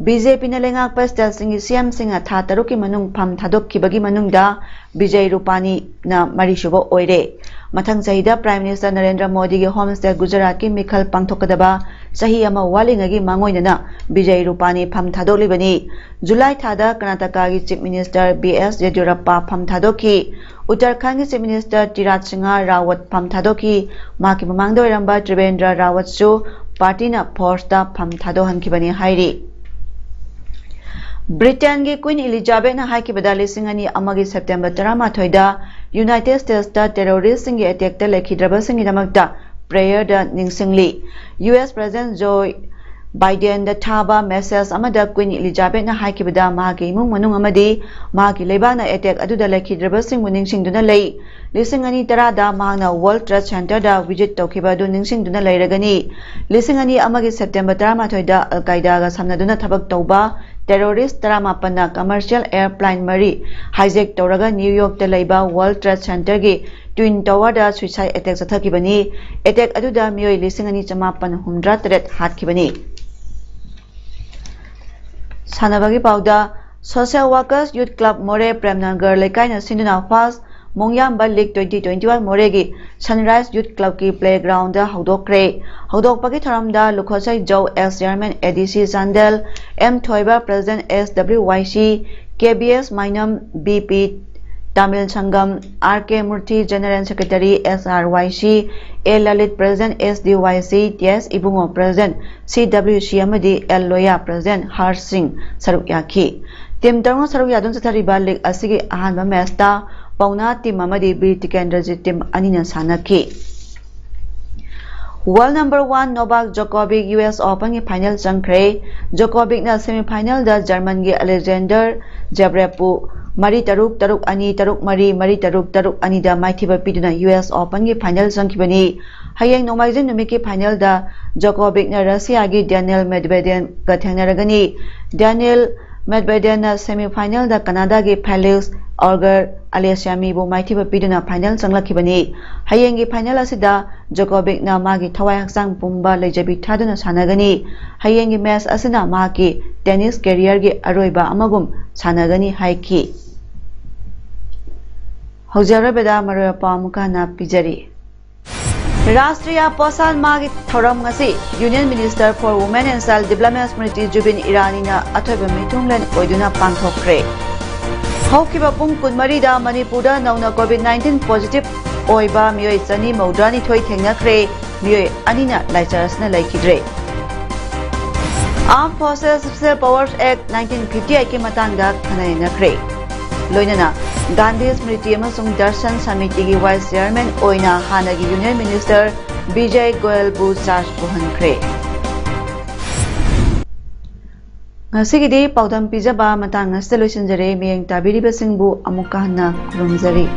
BJPꯅ ꯂꯩꯉꯥꯛꯄ stateꯁꯤꯡꯒꯤ CMꯁꯤꯡꯅ ꯊꯥ ꯇꯔꯨꯛꯀꯤ ꯃꯅꯨꯡ ꯐꯝ ꯊꯥꯗꯣꯛꯈꯤꯕꯒꯤ ꯃꯅꯨꯡꯗ ꯕꯤꯖꯌ ꯔꯨꯄꯥꯅꯤꯅ ꯃꯔꯤꯁꯨꯕ ꯑꯣꯏꯔꯦ꯫ ꯃꯊꯪ ꯆꯍꯤꯗ Prime Minister ꯅꯔꯦꯟꯗ꯭ꯔ ꯃꯣꯗꯤꯒꯤ home state ꯒꯨꯖꯔꯥꯠꯀꯤ ꯃꯤꯈꯜ ꯄꯥꯡꯊꯣꯛꯀꯗꯕ ꯆꯍꯤ ꯑꯃ ꯋꯥꯠꯂꯤꯉꯩꯒꯤ ꯃꯥꯡꯑꯣꯏꯅꯅ ꯕꯤꯖꯌ ꯔꯨꯄꯥꯅꯤ ꯐꯝ ꯊꯥꯗꯣꯛꯂꯤꯕꯅꯤ꯫ ꯖꯨꯂꯥꯏ ꯊꯥꯗ ꯀꯔꯅꯥꯇꯀꯥꯒꯤ Chief Minister B S ꯌꯦꯗꯤꯌꯨꯔꯞꯄꯥ ꯐꯝ ꯊꯥꯗꯣꯛꯈꯤ꯫ ꯎꯠꯇꯔꯈꯟꯒꯤ Chief Minister ꯇꯤꯔꯥꯠ ꯁꯤꯡꯍ ꯔꯥꯋꯠ ꯐꯝ ꯊꯥꯗꯣꯛꯈꯤ꯫ ꯃꯍꯥꯛꯀꯤ ꯃꯃꯥꯡꯗ ꯑꯣꯏꯔꯝꯕ ꯇ꯭ꯔꯤꯕꯦꯟꯗ꯭ꯔ ꯔꯥꯋꯠꯁꯨ partyꯅ forceꯇ ꯐꯝ ꯊꯥꯗꯣꯛꯍꯟꯈꯤꯕꯅꯤ ꯍꯥꯏꯔꯤ꯫ ꯕ꯭ꯔꯤꯇꯦꯟꯒꯤ Queen Elizabethꯅ ꯍꯥꯏꯈꯤꯕꯗ ꯂꯤꯁꯤꯡ ꯑꯅꯤ ꯑꯃꯒꯤ September ꯇꯔꯥꯃꯥꯊꯣꯏꯗ United Statesꯇ terroristꯁꯤꯡꯒꯤ attackꯇ ꯂꯩꯈꯤꯗ꯭ꯔꯕꯁꯤꯡꯒꯤꯗꯃꯛꯇ prayerꯗ ꯅꯤꯡꯁꯤꯡꯂꯤ꯫ US President Joe Bidenꯗ ꯊꯥꯕ message ꯑꯃꯗ Queen Elizabethꯅ ꯍꯥꯏꯈꯤꯕꯗ ꯃꯍꯥꯛꯀꯤ ꯏꯃꯨꯡ ꯃꯅꯨꯡ ꯑꯃꯗꯤ ꯃꯍꯥꯛꯀꯤ ꯂꯩꯕꯥꯛꯅ attack ꯑꯗꯨꯗ ꯂꯩꯈꯤꯗ꯭ꯔꯕꯁꯤꯡꯕꯨ ꯅꯤꯡꯁꯤꯡꯗꯨꯅ ꯂꯩ꯫ ꯂꯤꯁꯤꯡ ꯑꯅꯤ ꯇꯔꯥꯗ ꯃꯍꯥꯛꯅ World Trade Centerꯗ visit ꯇꯧꯈꯤꯕ ꯑꯗꯨ ꯅꯤꯡꯁꯤꯡꯗꯨꯅ ꯂꯩꯔꯒꯅꯤ꯫ ꯂꯤꯁꯤꯡ ꯑꯅꯤ ꯑꯃꯒꯤ September ꯇꯔꯥꯃꯥꯊꯣꯏꯗ Al Qaedaꯒ ꯁꯝꯅꯗꯨꯅ ꯊꯕꯛ ꯇꯧꯕ terrorist ꯇꯔꯥꯃꯥꯄꯟꯅ commercial airplane ꯃꯔꯤ hijack ꯇꯧꯔꯒ New Yorkꯇ ꯂꯩꯕ World Trade Centerꯒꯤ Twin Towerꯗ suicide attack ꯆꯠꯊꯈꯤꯕꯅꯤ꯫ Attack ꯑꯗꯨꯗ ꯃꯤꯑꯣꯏ ꯂꯤꯁꯤꯡ ꯑꯅꯤ ꯆꯃꯥꯄꯟ ꯍꯨꯝꯗ꯭ꯔꯥ ꯇꯔꯦꯠ ꯍꯥꯠꯈꯤꯕꯅꯤ꯫ ꯁꯥꯟꯅꯕꯒꯤ ꯄꯥꯎꯗ, Social Workers Youth Club ꯃꯣꯔꯦ ꯄ꯭ꯔꯦꯝꯅꯒꯔ ꯂꯩꯀꯥꯏꯅ ꯁꯤꯟꯗꯨꯅ first ꯃꯣꯡꯌꯥꯝꯕ League twenty twenty-one ꯃꯣꯔꯦꯒꯤ Sunrise Youth Clubꯀꯤ playgroundꯗ ꯍꯧꯗꯣꯛꯈ꯭ꯔꯦ꯫ ꯍꯧꯗꯣꯛꯄꯒꯤ ꯊꯧꯔꯝꯗ ꯂꯨꯈꯣꯠꯁꯩ ꯖꯧ, ex chairman A D C Chandel, M ꯊꯣꯏꯕ, president S W Y C, K B S ꯃꯥꯏꯅꯝ, B P Tamil Sangam, R K Murthy, General Secretary, S R Y C, A Lalit, President, S D Y C, T S Ibungo, President, C W C, ꯑꯃꯗꯤ L Loya, President, Harsh Singh ꯁꯔꯨꯛ ꯌꯥꯈꯤ꯫ Team ꯇꯔꯨꯛꯅ ꯁꯔꯨꯛ ꯌꯥꯗꯨꯅ ꯆꯠꯊꯔꯤꯕ league ꯑꯁꯤꯒꯤ ꯑꯍꯥꯟꯕ matchꯇ ꯄꯧꯅꯥ team ꯑꯃꯗꯤ ꯕꯤꯔ ꯇꯤꯀꯦꯟꯗ꯭ꯔꯖꯤꯠ team ꯑꯅꯤꯅ ꯁꯥꯟꯅꯈꯤ꯫ World number one Novak Djokovic U S Openꯒꯤ final ꯆꯪꯈ꯭ꯔꯦ꯫ Djokovicꯅ semifinalꯗ Germanꯒꯤ Alexander Zverevꯄꯨ ꯃꯔꯤ ꯇꯔꯨꯛ, ꯇꯔꯨꯛ ꯑꯅꯤ, ꯇꯔꯨꯛ ꯃꯔꯤ, ꯃꯔꯤ ꯇꯔꯨꯛ, ꯇꯔꯨꯛ ꯑꯅꯤꯗ ꯃꯥꯏꯊꯤꯕ ꯄꯤꯗꯨꯅ U S Openꯒꯤ final ꯆꯪꯈꯤꯕꯅꯤ꯫ ꯍꯌꯦꯡ ꯅꯣꯡꯃꯥꯏꯖꯤꯡ ꯅꯨꯃꯤꯠꯀꯤ finalꯗ Djokovicꯅ Russiaꯒꯤ Daniil Medvedevꯒ ꯊꯦꯡꯅꯔꯒꯅꯤ꯫ Daniil Medvedevꯅ semifinalꯗ Canadaꯒꯤ Felix Auger-Aliassimeꯕꯨ ꯃꯥꯏꯊꯤꯕ ꯄꯤꯗꯨꯅ final ꯆꯪꯂꯛꯈꯤꯕꯅꯤ꯫ ꯍꯌꯦꯡꯒꯤ final ꯑꯁꯤꯗ Djokovicꯅ ꯃꯥꯒꯤ ꯊꯋꯥꯏ ꯍꯛꯆꯥꯡ ꯄꯨꯝꯕ ꯂꯩꯖꯕꯤ ꯊꯥꯗꯨꯅ ꯁꯥꯟꯅꯒꯅꯤ꯫ ꯍꯌꯦꯡꯒꯤ match ꯑꯁꯤꯅ ꯃꯍꯥꯛꯀꯤ tennis careerꯒꯤ ꯑꯔꯣꯏꯕ ꯑꯃꯒꯨꯝ ꯁꯥꯟꯅꯒꯅꯤ ꯍꯥꯏꯈꯤ꯫ ꯍꯧꯖꯤꯛ ꯑꯔꯣꯏꯕꯗ ꯃꯔꯨꯑꯣꯏꯕ ꯄꯥꯎ ꯑꯃꯨꯛꯀ ꯍꯟꯅ ꯄꯤꯖꯔꯤ꯫ ꯔꯥꯁꯇ꯭ꯔꯤꯌꯥ ꯄꯣꯁꯥꯟ ꯃꯥꯍꯒꯤ ꯊꯧꯔꯝ ꯉꯁꯤ Union Minister for Women and Child Development Smriti Zubeen Iraniꯅ ꯑꯊꯣꯏꯕ ꯃꯤꯊꯨꯡꯂꯦꯟ ꯑꯣꯏꯗꯨꯅ ꯄꯥꯡꯊꯣꯛꯈ꯭ꯔꯦ꯫ ꯍꯧꯈꯤꯕ ꯄꯨꯡ ꯀꯨꯟꯃꯔꯤꯗ ꯃꯅꯤꯄꯨꯔꯗ ꯅꯧꯅ COVID nineteen positive ꯑꯣꯏꯕ ꯃꯤꯑꯣꯏ ꯆꯅꯤ ꯃꯧꯗ꯭ꯔꯥꯅꯤꯊꯣꯏ ꯊꯦꯡꯅꯈ꯭ꯔꯦ, ꯃꯤꯑꯣꯏ ꯑꯅꯤꯅ ꯂꯥꯏꯆꯠ ꯑꯁꯤꯅ ꯂꯩꯈꯤꯗ꯭ꯔꯦ꯫ Armed Forces Special Powers Act nineteen fifty eightꯀꯤ ꯃꯇꯥꯡꯗ ꯈꯟꯅ ꯅꯩꯅꯈ꯭ꯔꯦ꯫ ꯂꯣꯏꯅꯅ ꯒꯥꯟꯙꯤ ꯁ꯭ꯃ꯭ꯔꯤꯇꯤ ꯑꯃꯁꯨꯡ ꯗꯔꯁꯟ ꯁꯃꯤꯇꯤꯒꯤ vice chairman ꯑꯣꯏꯅ ꯍꯥꯟꯅꯒꯤ Union Minister ꯕꯤꯖꯌ ꯒꯣꯌꯜꯕꯨ charge ꯄꯨꯍꯟꯈ꯭ꯔꯦ꯫ ꯉꯁꯤꯒꯤꯗꯤ ꯄꯥꯎꯗꯝ ꯄꯤꯖꯕ ꯃꯇꯥꯡ ꯑꯁꯤꯗ ꯂꯣꯏꯁꯤꯟꯖꯔꯦ꯫ ꯃꯤꯠꯌꯦꯡ ꯇꯥꯕꯤꯔꯤꯕꯁꯤꯡꯕꯨ ꯑꯃꯨꯛꯀ ꯍꯟꯅ ꯈꯨꯔꯨꯝꯖꯔꯤ꯫